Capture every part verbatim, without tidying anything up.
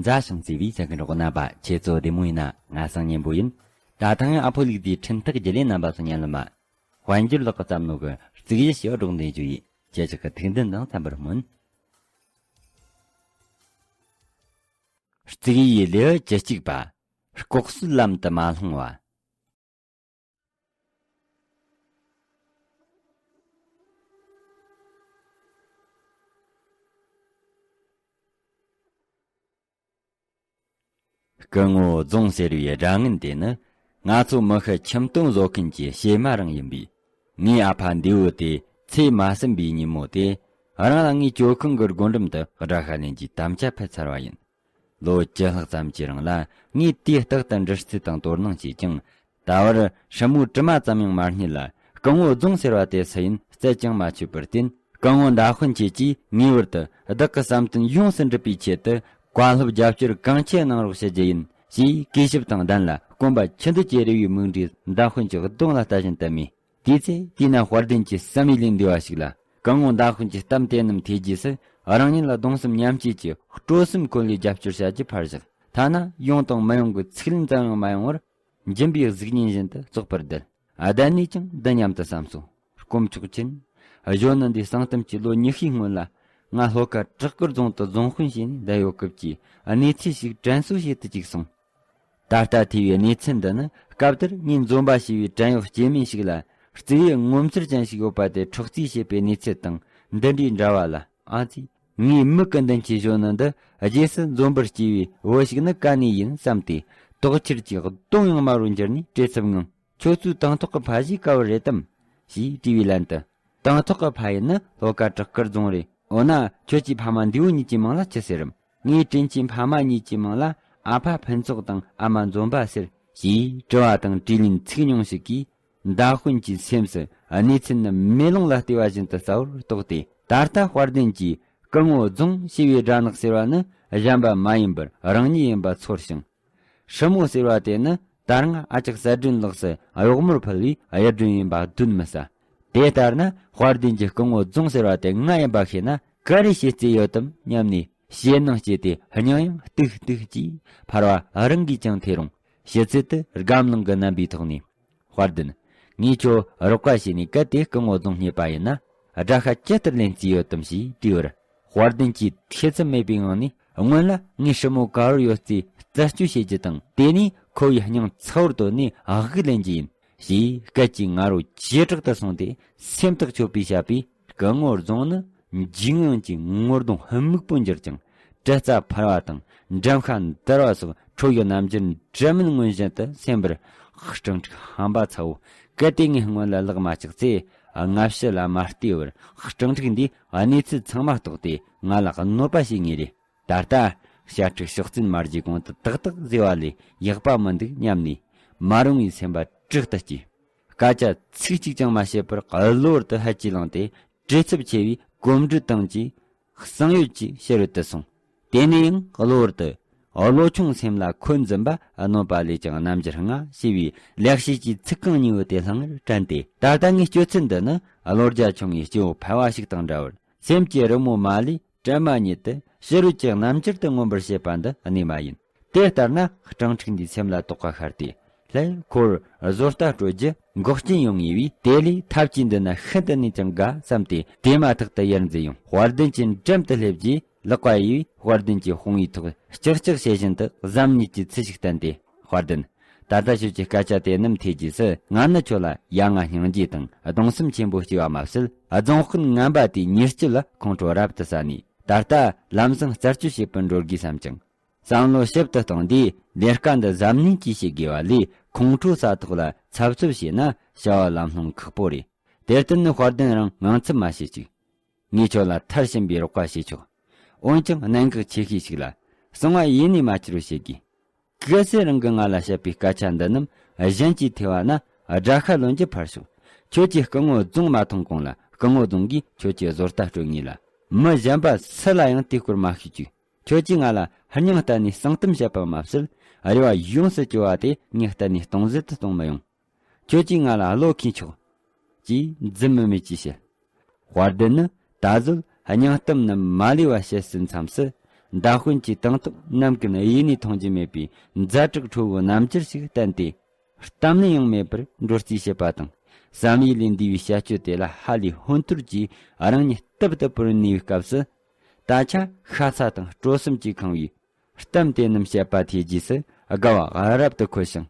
མཛའ་ཞིང་བརྩེ་བའི་གསན་མཁན་གྲོགས་རྣམ་པ། ཁྱེད་ཚོ་བདེ་མོ་ཡིན་ན། ང་སང་ཉན་པོ་ཡིན། ད་ཐེངས་ཨ་ཕོ་ལུག་དེའི་འཕྲིན་ཐག་བརྒྱུད་ལས་རྣམ་པ་ཚོ་ཉན་ལ་མ། དཔལ་འབྱོར་ལགས་ཀྱིས་བརྩམས་ནོ་གི་རྩིག་གཡུ་ཞེས་པ་སྒྲོག་འདོན་རྒྱུ་ཡིན། ཁྱེད་ཅག་གི་ཐུགས་འདུན་དང་འཚམ་པར་སྨོན། རྩིག་གཡུའི་ལེའུ་བཅུ་གཅིག་པ། ལྐོག་གསོད་ལམ་དུ་མ་ལྷུང་བ། སྐུ་ངོ་རྫོང་ཟེར་བའི་སྒྲ་ངན་དེ་ནི། ང་ཚོ་མི་ཤི་ཁྱིམ་སྟོང་བཟོ་མཁན་གྱི་གཤེད་མ་རང་ཡིན་པས། ངའི་ཨ་ཕ་འདས་པོ་དེ་ཚེ་མ་ཟིན་པའི་ཉིན་མོ་དེ། རང་ལ་ངའི་ཇོ་ཁང་གི་སྒོ་འགྲམ་དུ་དགྲ་ཤ་ལེན་གྱི་དམ་བཅའ་ཕུལ་ཚར་བ་ཡིན། ལོ་བཅུ་ལྷག་ཙམ་གྱི་རིང་ལ་ངས་དུས་རྟག་ཏུ་འདྲི་རྩད་དང་དོ་སྣང་བྱས་ཀྱང་། ད་བར་སྲིན་མོའི་དྲི་མ་ཙམ་ཡང་མ་རྙེད་ལ། སྐུ་ངོ་རྫོང་ཟེར་བ་དེ་སུ་ཡིན་རྩད་ཀྱང་མ་ཆོད་པར་བརྟེན། སྐུ་ངོ་མདའ་དཔོན་ཁྱེད་ཀྱིས་ངེས་པར་དུ་བདག་གི་བསམ་དོན་ཡོངས་སུ་འགྲུབ་པའི་ཆེད་དུ། བཀའ་སློབ་རྒྱབ་སྐྱོར་གང་ཆེ་གནང་རོགས་ཞུ་རྒྱུ་ཡིན། ཞེས་གུས་ཞབས་དང་ལྡན་ལ་སྐོམ་པ་ཆུ་འདོད་ཀྱི་རེ་བའི་མིག་འབྲས་མདའ་དཔོན་གྱི་གདོང་ལ་ལྟ་བཞིན་བསྟན་མས། དེའི་ཚེ་དེས་ན་དཔལ་ལྡན་གྱི་བསམ་ཡས་ལས་འདས་པ་ཞིག་ལ། སྐུ་ངོ་མདའ་དཔོན་གྱི་གཏམ་དེ་རྣམས་ཐོས་རྗེས་སུ། རང་ཉིད་ལ་གདུང་སེམས་མཉམ་སྐྱེད་ཀྱི་སྤྲོ་སེམས་འཁོལ་ལས་རྒྱབ་སྐྱོར་བྱ་རྒྱུ་ཕར་བཞག་ཐ་ན་ཡོང་དང་མི་ཡོང་གི་ཚིག་ལན་ཙམ་ཡང་མ་ཡོང་བར། འཇིམ་པའི་གཟུགས་བརྙན་བཞིན་དུ་བཙོག་པར་བསྡད། ཨ། བསྡད་ནས་ཀྱང་འདི་སྙམ་དུ་བསམ་སོ། དཀོན་མཆོག་མཁྱེན། གཞོན་ནུ་འདིའི་གསང་གཏམ་གྱི་ལོ་ཉི་ཤུའི་སྔོན་ལ། ང་ལྷོ་ཁ་བྲག་དཀར་རྫོང་དུ་རྫོང་དཔོན་བྱས་ནས་བསྡད་ཡོད་སྐབས་ཀྱི་གནས་ཚུལ་ཞིག་དྲན་གསོ་བྱེད་དུ་བཅུག་སོང་། ད་ལྟ་ཐོས་པའི་གནས་ཚུལ་འདི་ནི། སྐབས་དེར་ངས་འཛོམས་པ་ཞེས་པའི་བྲན་གཡོག་སྐྱེས་དམན་ཞིག་ལ། རྩིག་གཡུ་ངོ་མཚར་ཅན་ཞིག་ཡོད་པ་དེ་འཕྲོག་རྩིས་བྱས་པའི་གནས་ཚུལ་དང་འདི་འདྲའི་འདྲ་བ་ལ། ཨ་ཙི། ངའི་མིག་གི་མདུན་གྱི་གཞོན་ནུ་འདི་རྗེས་སུ་འཛོམས་པར་སྐྱེས་པའི་བུ་ཞིག་ནི་ག་ནས་ཡིན་བསམ་སྟེ། དོགས་འཆར་གྱིས་གདོང་ཡང་དམར་བོར་འགྱུར་ནས་བྲེལ་འཚུབ་ངང་། ཁྱོད་ཚོའི་དང་ཐོག་གི་ཕ་གཞིས་ག་བར་རེད་དམ། ཞེས་དྲིས་པའི་ལན་དུ། དང་ཐོག་གི་ཕ་ཡུལ་ནི་ལྷོ་ཁ་བྲག་དཀར་རྫོང་རེད། འོ་ན་ཁྱོད་ཀྱི་ཕ་མ་འདས་པོ་གཉིས་ཀྱི་མིང་ལ་ཅི་ཟེར་རམ། ངའི་དྲིན་ཆེན་ཕ་མ་གཉིས་ཀྱི་མིང་ལ་ཨ་ཕ་ཕུན་ཚོགས་དང་ཨ་མ་འཛོམས་པ་ཟེར། ཞེས་དྲི་བ་དང་དྲིས་ལན་ཚིག་ཉུང་ཞིག་གིས། མདའ་དཔོན་གྱི་སེམས་སུ་གནས་ཚུལ་ནི་མེ་ལོང་ལ་བལྟས་པ་བཞིན་དུ་གསལ་བོར་རྟོགས་ཏེ། ད་ལྟ་དཔལ་ལྡན་གྱིས་སྐུ་ངོ་རྫོང་ཞེས་པའི་སྦྲ་ནག་ཟེར་བ་ནི་གཞན་པ་མ་ཡིན་པར་རང་ཉིད་ཡིན་པ་ཚོར་ཞིང་། སྲིན་མོ་ཟེར་བ་དེ་ནི་ད་སྔ་ཨ་ཅག་གསལ་སྒྲོན་ལགས་སུ་གཡོག་མོར་ཕུལ་བའི་གཡུ་སྒྲོན་ཡིན་པ་གདོན་མི་ཟ། དེ་ལྟར་ན་དཔལ་ལྡན་གྱི་སྐུ་ངོ་རྫོང་ཟེར་བ་དེ་ང་ཡིན་པ་ཤེས་ན་ག་རེ་བྱེད་རྩིས་ཡོད་དམ་སྙམ་ནས་ཞེད་སྣང་སྐྱེས་ཏེ། སྙིང་ཡང་ཏིག་ཏིག་ཅིག་འཕར་བ་རང་གིས་ཀྱང་ཐོས་རུང་། ཕྱི་ཚུལ་དུ་སྒམ་ནང་གི་རྣམ་པའི་ཐོག་ནས། དཔལ་ལྡན། ངས་ཁྱོད་རོགས་པ་བྱས་ནས་གལ་ཏེ་སྐུ་ངོ་རྫོང་རྙེད་པ་ཡིན་ན། དགྲ་ཤ་ཇི་ལྟར་ལེན་རྩིས་ཡོད་དམ་ཞེས་དྲིས་པར། དཔལ་ལྡན་གྱིས་ཐེ་ཚོམ་མེད་པའི་ངང་ནས། སྔོན་ལ་ངས་སྲིན་མོ་ག་བར་ཡོད་རྩིས་རྩད་གཅོད་བྱེད་རྒྱུ་དང་། དེ་ནས་ཁོ་བོའི་སྙིང་ཚ་བོར་དོད་ནས་དབུགས་ལེན་རྒྱུ་ཡིན། ཞེས་སྐད་ཀྱི་ང་རོ་ཇེ་དྲག་ཏུ་སོང་སྟེ། སེམས་ཐག་ཆོད་པའི་བྱ་བས། སྐུ་ངོ་རྫོང་ནི་འཇིགས་ངང་གི་ངོ་གདོང་སྨུག་པོ་འགྱུར་ཅིང་། གྲི་རྩ་འཕར་བ་དང་། འགྲམ་ཤ་འདར་བ་སོགས་ཁྲོ་ཡི་རྣམ་འགྱུར་འདྲ་མིན་མངོན་བཞིན་དུ་སེམས་པར། སྤྲང་ཕྲུག་ཧམ་པ་ཚ་བོ། གལ་ཏེ་ངས་སྔོན་ལ་ལག་མ་བཅག་ཚེ། སྔ་ཕྱི་ལ་མ་ལྟོས་པར་སྤྲང་ཕྲུག་འདིས་གནས་ཚུལ་ཚང་མ་རྟོགས་ཏེ་ང་ལ་གནོད་པ་བྱེད་ངེས་རེད། ད་ལྟ་བྱ་ཕྲུག་ཕྱོགས་བཙལ་མ་བགྱིས་གོང་དུ་ཏག་ཏག་བཟོས་པ་ལས་ཡག་པ་མི་འདུག་སྙམ་ནས། མ་རུངས་པའི་སེམས་པ་དྲག་ཏུ་སྐྱེས། སྐད་ཆ་ཚིག་གཅིག་ཀྱང་མ་བཤད་པར་གློ་བུར་དུ་ཧད་ཀྱིས་ལངས་ཏེ། བྲེལ་འཚུབ་ཆེ་བའི་གོམ་འགྲོས་དང་བཅས་གསང་ཡུལ་གྱི་ཕྱི་རོལ་དུ་སོང་། དེ་ནས་ཡང་གློ་བུར་དུ། བློ་ཆུང་སེམས་ལ་འཁོན་འཛིན་པ། གནོད་པ་ལས་ཀྱང་རྣམ་འགྱུར་སྔ། ཞེས་པའི་ལེགས་བཤད་ཀྱི་ཚིག་རྐང་གཉིས་པོ་དེ་ལྷང་ངེར་དྲན་ཏེ། ད་ལྟ་ངའི་སྤྱོད་ཚུལ་འདི་ནི་བློ་རྒྱ་ཆུང་ངུའི་སྐྱེ་བོ་ཕལ་བ་ཞིག་དང་འདྲ་བར། སེམས་ཀྱི་རི་མོ་མ་ལུས་དྲན་མ་ཉིད་དུ། ཕྱི་རོལ་གྱི་རྣམ་འགྱུར་དུ་མངོན་པར་བྱེད་པ་འདི་གནས་མ་ཡིན། དེ་ལྟར་ན་སྤྲང་ཕྲུག་འདིའི་སེམས་ལ་དོགས་པ་ཤར་ཏེ། ལྷའི་འཁོར་བཟོ་ལྟ་སྤྲོད་རྒྱུ་འགོག་རྐྱེན་ཡོང་ངེས་པས། དེ་ལས་ཐབས་ཀྱིས་འདི་ན་ཤིན་ཏུ་ནས་ཀྱང་དགའ་བསམས་ཏེ། དེ་མ་ཐག་ཏུ་ཡར་འཛེགས་ཡོང་། དཔལ་ལྡན་གྱི་འགྲམ་དུ་སླེབས་རྗེས། ལག་པ་གཡས་པས་དཔལ་ལྡན་གྱི་དཔུང་པའི་ཐོག་ལྕག་ལྕག་བྱེད་བཞིན་དུ་གཟབ་ནན་གྱི་ཚུལ་ཞིག་བསྟན་ཏེ། དཔལ་ལྡན། ད་ལྟ་ཁྱོད་ཀྱི་སྐད་ཆ་དེ་རྣམས་ཐོས་རྗེས་སུ། ང་ནི་ཁྱོད་ལ་ཡ་ང་སྙིང་རྗེ་དང་གདུང་སེམས་ཆེན་པོ་སྐྱེས་པ་མ་ཟད། རྫོང་དཔོན་ངན་པ་དེའི་ཉེས་སྤྱོད་ལ་ཁོང་ཁྲོ་རབ་ཏུ་ཟ་ནས། ད་ལྟ་ལམ་སང་རྩད་གཅོད་བྱེད་པར་འགྲོ་དགོས་བསམ་ཀྱང་། བསམ་བློ་ཞིབ་ཏུ་བཏང་དུས། ལས་ཀ་འདི་གཟབ་ནན་གྱིས་བྱེད་དགོས་པ་ལས། ཁོང་ཁྲོ་ཟ་ཐོག་ལ་འཚབ་འཚུབ་བྱས་ན་བྱ་བ་ལམ་ལྷོང་ཁག་པོ་རེད། དེར་བརྟེན་ནི་དཔལ་ལྡན་རང་ངང་ཚུལ་མ་བྱེད་ཅིག། ངས་ཁྱོད་ལ་མཐར་ཕྱིན་པའི་རོགས་པ་བྱེད་ཆོག། འོན་ཀྱང་གནད་འགག་ཆེ་ཤོས་ཤིག་ལ། གསང་བ་ཡེ་ནས་མ་ཁྱེར་བར་བྱེད་དགོས། གལ་སྲིད་རང་གིས་ང་ལ་བཤད་པའི་སྐད་ཆ་འདི་རྣམས་གཞན་གྱིས་ཐོས་པ་ན། དགྲ་ཤ་ལོན་རྒྱུ་ཕར་ཞོག། ཁྱོད་ཀྱིས་སྐུ་ངོ་རྫོང་མ་མཐོང་གོང་ལ། སྐུ་ངོ་རྫོང་གིས་ཁྱོད་ཀྱི་བཟོ་ལྟ་སྤྲོད་ངེས་ལ། མི་གཞན་པ་སུ་ལ་ཡང་དེའི་སྐོར་མ་ཤོད་ཅིག། ཁྱོད་ཀྱིས་ང་ལ་སྙིང་གཏད་ནས་གསང་གཏམ་བཤད་པ་མ་ཟད། རེ་བ་ཡོངས་སུ་གྱུར་པ་དེ་ངས་གཏན་ནས་སྟོང་ཟད་དུ་གཏོང་མི་ཡོང་། ཁྱོད་ཀྱིས་ང་ལ་བློ་ཁེངས་ཆོག། ཅེས་རྫུན་མི་མེད་ཀྱིས་བཤད། དཔལ་ལྡན་ནི་ད་གཟོད་སྙིང་གཏམ་རྣམས་མ་ལུས་པ་བཤད་ཟིན་མཚམས་སུ། མདའ་དཔོན་གྱིས་དང་ཐོག་ནམ་ཀུན་གཡས་ནས་མཐོང་རྒྱུ་མེད་པའི་ཛ་དྲག་ཁྲོ་བོའི་རྣམ་འགྱུར་ཞིག་བསྟན་ཏེ། གཏམ་ལན་ཡང་མེད་པར་འགྲོ་རྩིས་བྱེད་པ་དང་། བསམ་ཡས་ལས་འདས་པའི་བྱ་སྤྱོད་དེ་ལ་ཧ་ལས་ཧོན་ཐོར་གྱིས་རང་ཉིད་རྟབ་ཏུ་བུར་གནས་པའི་སྐབས་སུ། ད་ཆ་ཤ་ཚ་དང་སྤྲོ་སེམས་ཀྱིས་ཁེངས་པའི་གཏམ་དེ་རྣམས་བཤད་པ་ཐོས་རྗེས་སུ་དགའ་བ་རབ་ཏུ་ཁོལ་ཞིང་།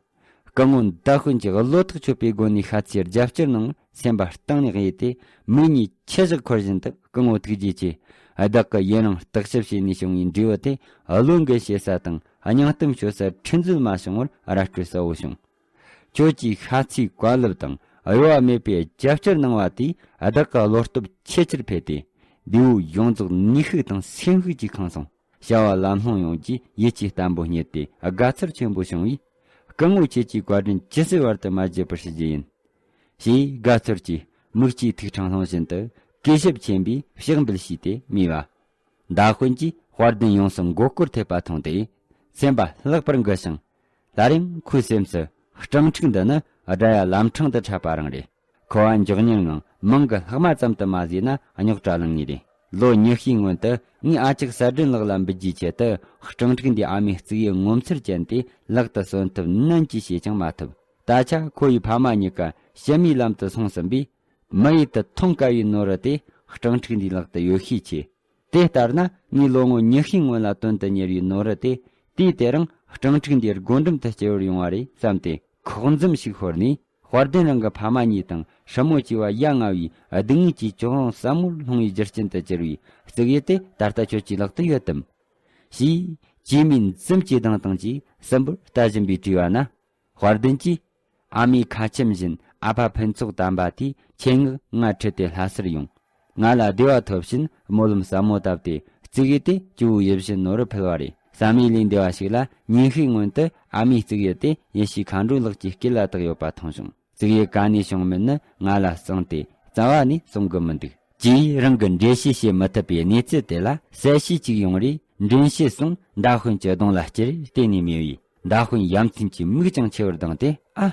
སྐུ་ངོ་མདའ་དཔོན་གྱིས་བློ་ཐག་ཆོད་པའི་སྒོ་ནས་ཤ་ཚའི་རྒྱབ་སྐྱོར་གནང་བར་སེམས་པ་གཏིང་ནས་དབྱེ་སྟེ། མིག་གཉིས་ཆུ་བཞག་འཁོར་བཞིན་དུ་སྐུ་ངོ་ཐུགས་རྗེ་ཆེ། བདག་གིས་ཡུན་རིང་བརྟག་ཞིབ་བྱས་ནས་བྱུང་བའི་འབྲས་བུ་དེ་བློ་འགེལ་བྱེད་ས་དང་སྙིང་གཏམ་ཤོད་ས་ཁྲིད་འཛུལ་མ་བྱུང་བར་ར་སྤྲོད་གསལ་བོ་བྱུང་། ཁྱོད་ཀྱིས་ཤ་ཚའི་བཀའ་སློབ་དང་གཡོ་བ་མེད་པའི་རྒྱབ་སྐྱོར་གནང་བ་དེས་བདག་གི་བློ་སྟོབས་ཆེས་ཆེར་འཕེལ་ཏེ། ལྡེའུ་ཡོངས་རྫོགས་ནུས་ཤུགས་དང་སེམས་ཤུགས་ཀྱིས་ཁེངས་སོང་། བྱ་བ་ལམ་ལྷོང་ཡོང་རྒྱུའི་ཡིད་ཆེས་བརྟན་པོ་རྙེད་དེ་དགའ་ཚོར་ཆེན་པོ་བྱུང་བས། སྐུ་ངོ་ཁྱེད་ཀྱི་བཀའ་དྲིན་ཇི་སྲིད་བར་དུ་མ་བརྗེད་པར་ཞུ་རྒྱུ་ཡིན། ཞེས་དགའ་ཚོར་གྱིས་མིག་ཆུའི་ཐིག་ཕྲེང་སློང་བཞིན་དུ་གུས་ཞབས་ཆེན་པོས་ཕྱག་འབུལ་བྱས་ཏེ་སྨྲས་པ། མདའ་དཔོན་གྱིས་དཔལ་ལྡན་ཡོངས་སུ་མགོ་སྐོར་ཐེབས་པ་མཐོང་སྟེ། སེམས་པ་ལྷག་པར་འགུལ་ཞིང་། སླར་ཡང་ཁོའི་སེམས་སུ་སྤྲང་ཕྲུག་འདི་ནི་དགྲ་ཡ་ལམ་འཕྲང་དུ་འཕྲད་པ་རང་རེད། ཁོ་བ་མགྱོགས་མྱུར་ངང་མིང་གི་ལྷག་མ་ཙམ་དུ་མ་བཟོས་ན་རྙོག་དྲ་ལངས་ངེས་རེད། ལོ་ཉི་ཤུའི་སྔོན་དུ་ངས་ཨ་ཅག་གསལ་སྒྲོན་ལགས་ལ་འབུལ་རྒྱུའི་ཆེད་དུ་སྤྲང་ཕྲུག་འདིའི་ཨ་མའི་གཙུག་གཡུ་ངོ་མཚར་ཅན་དེ་ལག་ཏུ་གསོན་ཐབས་ནན་གྱིས་བྱས་ཀྱང་མ་ཐུབ། ད་ཆ་ཁོ་ཡི་ཕ་མ་གཉིས་ཀ་ཕྱི་མའི་ལམ་དུ་སོང་ཟིན་པས། མི་ཡུལ་དུ་མཐོང་དཀའ་བའི་ནོར་བུ་དེ་སྤྲང་ཕྲུག་འདིའི་ལག་ཏུ་ཡོད་ཤས་ཆེ། དེ་ལྟར་ན་ངས་ལོ་ངོ་ཉི་ཤུའི་སྔོན་ལ་དོན་དུ་གཉེར་བའི་ནོར་བུ་དེ་དུས་དེ་རིང་སྤྲང་ཕྲུག་འདིའི་སྒོ་འགྲམ་དུ་སྐྱེལ་བར་ཡོང་བ་རེད་བསམ་སྟེ། ཁོག་འཛུམ་ཞིག་ཤོར་ནས། དཔལ་ལྡན་རང་གི་ཕ་མ་གཉིས་དང་སྲིང་མོ་བཅས་པ་ཡ་ང་བའི་སྡུག་བསྔལ་གྱི་ཅོག་རོང་ཟབ་མོར་ལྷུང་བའི་རྒྱུ་རྐྱེན་དུ་གྱུར་བའི་གཙུག་གཡུ་དེ་ད་ལྟ་ཁྱོད་ཀྱི་ལག་ཏུ་ཡོད་དམ། ཞེས་ཇེ་མི་འཛུམ་གྱིས་གདངས་སྟངས་ཀྱིས་སྲིན་པོར་ལྟ་བཞིན་པའི་དྲིས་པ་ན། དཔལ་ལྡན་གྱིས། ཨ་མའི་ཁ་ཆེམས་བཞིན་ཨ་ཕ་ཕུན་ཚོགས་དམ་པ་དེས་ཆེད་མངགས་ང་ཁྲིད་དེ་ལྷ་སར་ཡོང་། ང་ལ་བདེ་བ་ཐོབ་བཞིན་སྨོན་ལམ་ཟབ་མོ་བཏབ་སྟེ། གཙུག་གཡུ་དེ་སྐྱེ་བོ་ཡིད་བཞིན་ནོར་བུར་ཕུལ་བ་རེད། བསམ་ཡས་ལས་འདས་པ་ཞིག་ལ་ཉིན་ཤས་སྔོན་དུ་ཨ་མའི་གཙུག་གཡུ་དེ་ཡེ་ཤེས་མཁའ་འགྲོ་ལགས་ཀྱི་སྐེ་ལ་བཏགས་ཡོད་པ་མཐོང་བྱུང་། གཙུག་གཡུ་ག་ནས་བྱུང་མིན་ནི་ང་ལ་གསང་སྟེ་རྩ་བ་ནས་གསུང་གི་མི་འདུག་ཅེས་རང་གི་འགྲེལ་བཤད་བྱེད་མི་ཐུབ་པའི་གནས་ཚུལ་དེ་ལ་གསལ་བཤད་ཅིག་ཡོང་རེས། མགྲིན་བཤེས་སོང་མདའ་དཔོན་གྱི་གདོང་ལ་ཅེར་བལྟས་ནས་སྨྲས་པས། མདའ་དཔོན་ཡ་མཚན་གྱིས་མིག་ཀྱང་ཆེ་བར་གདངས་ཏེ། ཨ།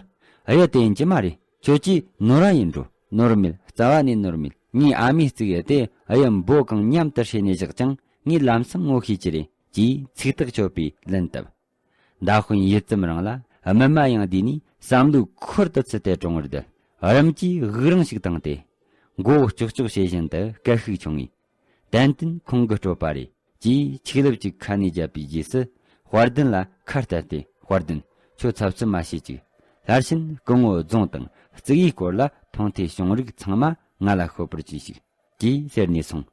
གཡུ་དེ་ཡིན་གྱི་མ་རེད། ཁྱོད་ཀྱིས་ནོར་བ་ཡིན་འགྲོ། ནོར་མེད། རྩ་བ་ནས་ནོར་མེད། ངའི་ཨ་མའི་གཙུག་གཡུ་དེ་གཡུ་འབོ་གང་མཉམ་དུ་ཧྲལ་ནས་བཞག་ཀྱང་ངས་ལམ་སང་ངོ་ཤེས་ཀྱི་རེད། ཅེས་ཚིག་ཐག་ཆོད་པའི་ལན་བཏབ། མདའ་དཔོན་ཡུད་ཙམ་རིང་ལ་སྨིན་མ་ཡང་བསྡུས་ནས་བསམ་བློའི་འཁོར་དུ་ཚུད་དེ་གྲོང་བར་བསྡད། རིམ་གྱིས་དབུགས་རིང་ཞིག་བཏང་སྟེ། མགོ་བོ་ལྕོག་ལྕོག་བྱེད་བཞིན་དུ་སྐད་ཤུགས་ཆུང་ངེ། ཏན་ཏན་ཁོང་གི་སྤྲོད་པ་རེད། ཅེས་ཆིག་ལབ་ཅིག་ཁ་ནས་བརྒྱབ་པའི་རྗེས་སུ། དཔལ་ལྡན་ལ་ཁ་གཏད་དེ། དཔལ་ལྡན། ཁྱོད་འཚབ་འཚུབ་མ་བྱེད་ཅིག་སླར་ཕྱིན་སྐུ་ངོ་རྫོང་དང་གཙུག་གཡུའི་སྐོར་ལ་མཐོང་ཐོས་བྱུང་རིགས་ཚང་མ་ང་ལ་ཤོད་པར་གྱིས་ཤིག་ཅེས་ཟེར་ནས་སོང་།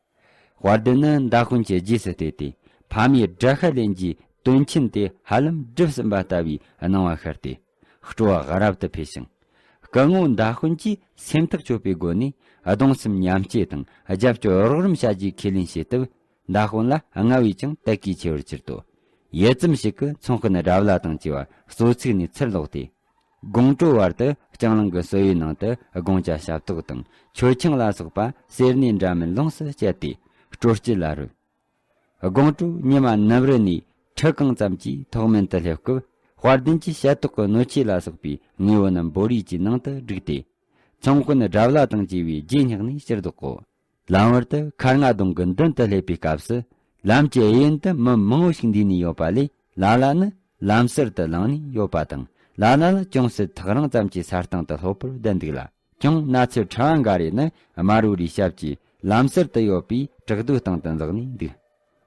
དཔལ་ལྡན་ནི་མདའ་དཔོན་གྱི་རྗེས་སུ་བལྟས་ཏེ། ཕ་མའི་དགྲ་ཤ་ལེན་རྒྱུའི་དོན་ཆེན་དེ་ཧ་ལམ་འགྲུབ་ཟིན་པ་ལྟ་བུའི་སྣང་བ་ཤར་ཏེ། སྤྲོ་བ་རབ་ཏུ་འཕེལ་ཞིང་། སྐུ་ངོ་མདའ་དཔོན་གྱིས་སེམས་ཐག་ཆོད་པའི་སྒོ་ནས་གདུང་སེམས་མཉམ་སྐྱེད་དང་རྒྱབ་སྐྱོར་རོགས་རམ་བྱ་རྒྱུའི་ཁས་ལེན་བྱས་སྟབས། མདའ་དཔོན་ལ་སྔར་བས་ཀྱང་དད་གུས་ཆེ་བར་གྱུར་ཏོ། ཡུད་ཙམ་ཞིག་གི་ཚོང་དཔོན་དགྲ་བླ་དང་བཅས་པ་གཙོ་ཚུགས་ནས་ཚུར་ལོག་སྟེ། དགོང་དྲོ་བར་དུ་རྐྱང་ལང་གི་ཟོལ་བའི་ནང་དུ་དགོང་ཇ་ཞབས་ཏོག་དང་མཆོད་ཆང་ལ་སོགས་པ་གསེར་ནས་འདྲ་མིན་ལོངས་སུ་སྤྱད་དེ་སྤྲོ་སྐྱིད་ལ་རོལ། དགོང་དྲོ་ཉི་མ་ནུབ་རི་ནས་ཁྲི་གང་ཙམ་གྱིས་ཐོག་མེད་དུ་སླེབས་སྐབས། དཔལ་ལྡན་གྱིས་ཞལ་ཏོག་གི་སྣོད་ཆས་ལ་སོགས་པའི་དངོས་པོ་རྣམས་འབོར་རས་ཀྱི་ནང་དུ་བསྒྲིགས་ཏེ། ཚོང་དཔོན་དགྲ་བླ་དང་བཅས་པའི་རྗེས་བསྙེགས་ནས་ཕྱིར་ལྡོག་གོ། ལམ་བར་དུ་མཁར་རྔ་གདོང་གི་མདུན་དུ་སླེབས་པའི་སྐབས་སུ། ལམ་གྱི་གཡས་གཡོན་དུ་མི་མང་བོ་ཞིག་འདུས་ནས་ཡོད་པ་ལས། ལ་ལ་ནི་ལམ་ཟུར་དུ་ལངས་ནས་ཡོད་པ་དང་། ལ་ལ་ལ་ཅུང་ཟད་ཐག་རིང་ཙམ་གྱི་ས་སྟེང་དུ་ལྷོད་པོར་བསྡད་འདུག་ལ། ཀྱང་ན་ཚོད་ཕྲ་བ་འགའ་རེ་ནི་དམར་པོའི་རས་ཞབས་ཀྱིས་ལམ་ཟུར་དུ་ཡོད་པའི་བྲག་རྡོའི་སྟེང་དུ་འཛེགས་ནས་འདུག་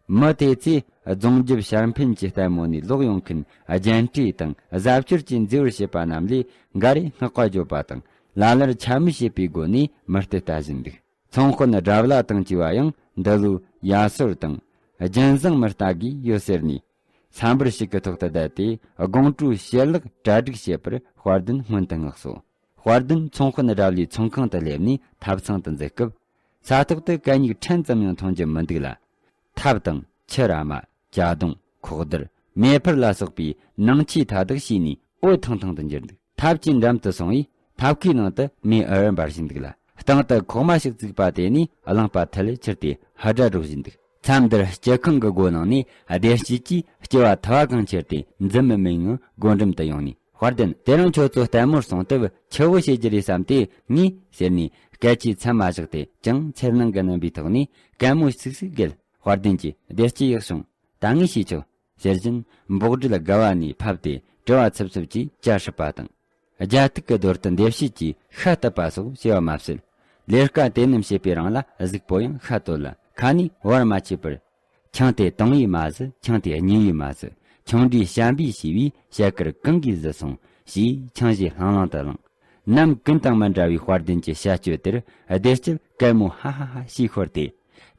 མི་དེ་ཚོས་རྫོང་རྒྱབ་ཤར་འཕེན་གྱི་ལྟད་མོ་ནས་ལོག་ཡོང་མཁན་རྒྱན་སྤྲས་དང་གཟབ་མཆོར་གྱི་མཛེས་པར་བྱེད་པ་རྣམས་ལས་འགའ་རེ་བསྔགས་པ་བརྗོད་པ་དང་། ལ་ལར་འཕྱ་སྨོད་བྱེད་པའི་སྒོ་ནས་མི་སྟེར་ལྟ་བཞིན་འདུག་ཚོང་དཔོན་དགྲ་བླ་དང་བཅས་པ་ཡང་འདི་ལོའི་ཡ་སོར་དང་རྒྱུན་བཟང་མི་ལྟ་གི་ཡོད་ཟེར་ནས། ས་འབུར་ཞིག་གི་ཐོག་ཏུ་བསྡད་དེ་དགོང་དྲོའི་ཞལ་ལག་གྲ་སྒྲིག་བྱེད་པར་དཔལ་ལྡན་སྔོན་དུ་མངགས་སོ། དཔལ་ལྡན་ཚོང་དཔོན་དགྲ་བླའི་ཚོང་ཁང་དུ་སླེབས་ནས་ཐབ་ཚང་དུ་འཛེགས་སྐབས། ས་ཐོག་ཏུ་གད་སྙིགས་ཕྲན་ཙམ་ཡང་མཐོང་རྒྱུ་མི་འདུག་ལ། ཐབ་དང་ཆུ་ར་མ། ཇ་དུང་། ཁོག་རྡུལ། མེ་ཕུར་ལ་སོགས་པའི་ནང་ཆས་མཐའ་དག་ཞིག་ནས་འོད་ཐང་ཐང་དུ་འགྱུར་འདུག་ཐབ་ཀྱི་འགྲམ་དུ་སོང་བས་ཐབ་ཁའི་ནང་དུ་མེ་འུར་འབར་བཞིན་འདུག་ལ། སྟེང་དུ་ཁོག་མ་ཞིག་བཙུགས་པ་དེ་ནས་རླངས་པ་ཐལ་ཁྱེར་ཏེ་ཧ་སྒྲ་སྒྲོག་བཞིན་འདུག་མཚམས་འདིར་སྤྱི་ཁང་གི་སྒོ་ནང་ནས་བདེ་སྐྱིད་ཀྱིས་སྐྱེ་བ་ཐལ་བ་གང་ཁྱེར་ཏེ་འཛུམ་མི་མེད་ངང་སྒོ་འགྲམ་དུ་ཡོང་ནས། དཔལ་ལྡན། དེ་རིང་ཁྱོད་ཚོ་ལྟད་མོར་སོང་སྟབས་ཆུ་བོ་བྱེད་རྒྱུ་རེད་བསམ་སྟེ་ངས་ཟེར་ནས་སྐད་ཆའི་མཚམས་མ་བཞག་སྟེ་ཅུང་འཚེར་སྣང་གི་རྣམ་པའི་ཐོག་ནས་གད་མོ་སིག་སིག་བགད། དཔལ་ལྡན་གྱིས་བདེ་སྐྱིད་ཡག་བྱུང་། ད་ངས་ཤེས་ཆོག་ཟེར་བཞིན་འབོག་སྒྲིལ་དགའ་བ་ནས་ཕབ་སྟེ་དྲི་བ་ཚིབ་ཚིབ་ཀྱིས་བཅར་སྲིད་པ་དང་། རྒྱ་ཐིག་གི་རྡོལ་དུ་འདེབས་བྱེད་ཀྱིས་ཤ་བཏབ་པ་སོགས་བྱས་པ་མ་ཟད། ལས་ཀ་དེ་རྣམས་བྱེད་པའི་རིང་ལ་གཟུགས་པོ་ཡང་ཤ་བཏོད་ལ་ཁ་ནས་བར་མ་ཆད་པར། ཆང་དེ་དང་བས་མ་ཟད། ཆང་དེ་གཉིས་པས་མ་ཟད། ཆུང་འདྲིས་བཤན་པས་ཞེས་པའི་ཞལ་དཀར་གང་གིས་བཟི་སོང་ཞེས་ཆང་བཞེས་ལྷང་ལྷང་དུ་བླངས། ནམ་ཀུན་དང་མི་འདྲ་བའི་དཔལ་ལྡན་གྱི་བྱ་སྤྱོད་དེར་བདེ་སྐྱིད་གད་མོ་ཧ་ཧ་ཧ་ཞེས་ཤོར་ཏེ།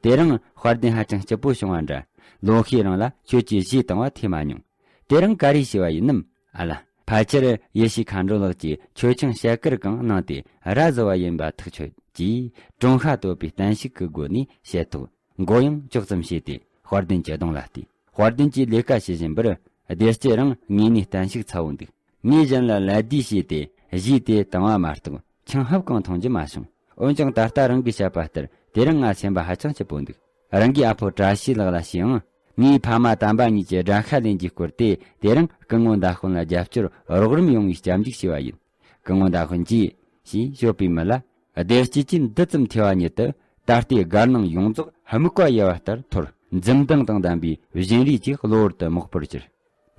དེ་རིང་དཔལ་ལྡན་ཧ་ཅང་སྐྱིད་པོ་བྱུང་བ་འདྲ། ལོ་ཤས་རིང་ལ་ཁྱོད་ཀྱིས་བཞེས་བཏང་བ་ཐོས་མ་མྱོང་། དེ་རིང་ག་རེ་བྱས་པ་ཡིན་ནམ། ཨ་ལ། ཕལ་ཆེར་ཡེ་ཤེས་མཁའ་འགྲོ་ལགས་ཀྱིས་མཆོད་ཆང་ཞལ་དཀར་གང་གནང་སྟེ་ར་བཟི་བ་ཡིན་པ་ཐག་ཆོད་ཅེས་གྲོང་ཁ་དོད་པའི་བརྟན་བཞུགས་ཀྱི་སྒོ་ནས་བཤད་ཐོག་མགོ་ཡང་ལྕོག་ཙམ་བྱས་ཏེ་དཔལ་ལྡན་གྱི་གདོང་ལ་བལྟས། དཔལ་ལྡན་གྱིས་ལས་ཀ་བྱེད་བཞིན་པར་བདེ་སྐྱིད་རང་ངོས་ནས་བརྟན་བཞུགས་ཚ་བོ་འདུག་ངས་གཞན་ལ་ལད་ཟློས་བྱས་ཏེ་བཞེས་ཏེ་བཏང་བ་མ་གཏོགས་ཆང་ཧབ་གང་འཐུང་རྒྱུ་མ་བྱུང་། འོན་ཀྱང་ད་ལྟ་རང་གིས་བཤད་པ་ལྟར་དེ་རིང་ང་སེམས་པ་ཧ་ཅང་སྐྱིད་པོ་འདུག་རང་གི་ཨ་ཕོ་བཀྲ་ཤིས་ལགས་ལ་ཞུས་ཡང་། ངའི་ཕ་མ་དམ་པ་གཉིས་ཀྱི་དགྲ་ཤ་ལེན་རྒྱུའི་སྐོར་དེ་དེ་རིང་སྐུ་ངོ་མདའ་དཔོན་ལ་རྒྱབ་སྐྱོར་རོགས་རམ་ཡོང་བའི་སྐྱབས་འཇུག་ཞུས་པ་ཡིན། སྐུ་ངོ་མདའ་དཔོན་གྱིས་ཞེས་ཞོགས་པའི་མི་ལ་བདེ་སྐྱིད་ཀྱིས་འདི་ཙམ་ཐོས་པ་ཉིད་དུ་ད་ལྟའི་དགའ་སྣང་ཡོངས་རྫོགས་སྨུག་པ་ཡལ་བ་ལྟར་འཐོར། འཛུམ་མདངས་དང་ལྡན་པའི་བཞིན་རས་ཀྱིས་གློ་བུར་དུ་མོག་པོར་གྱུར།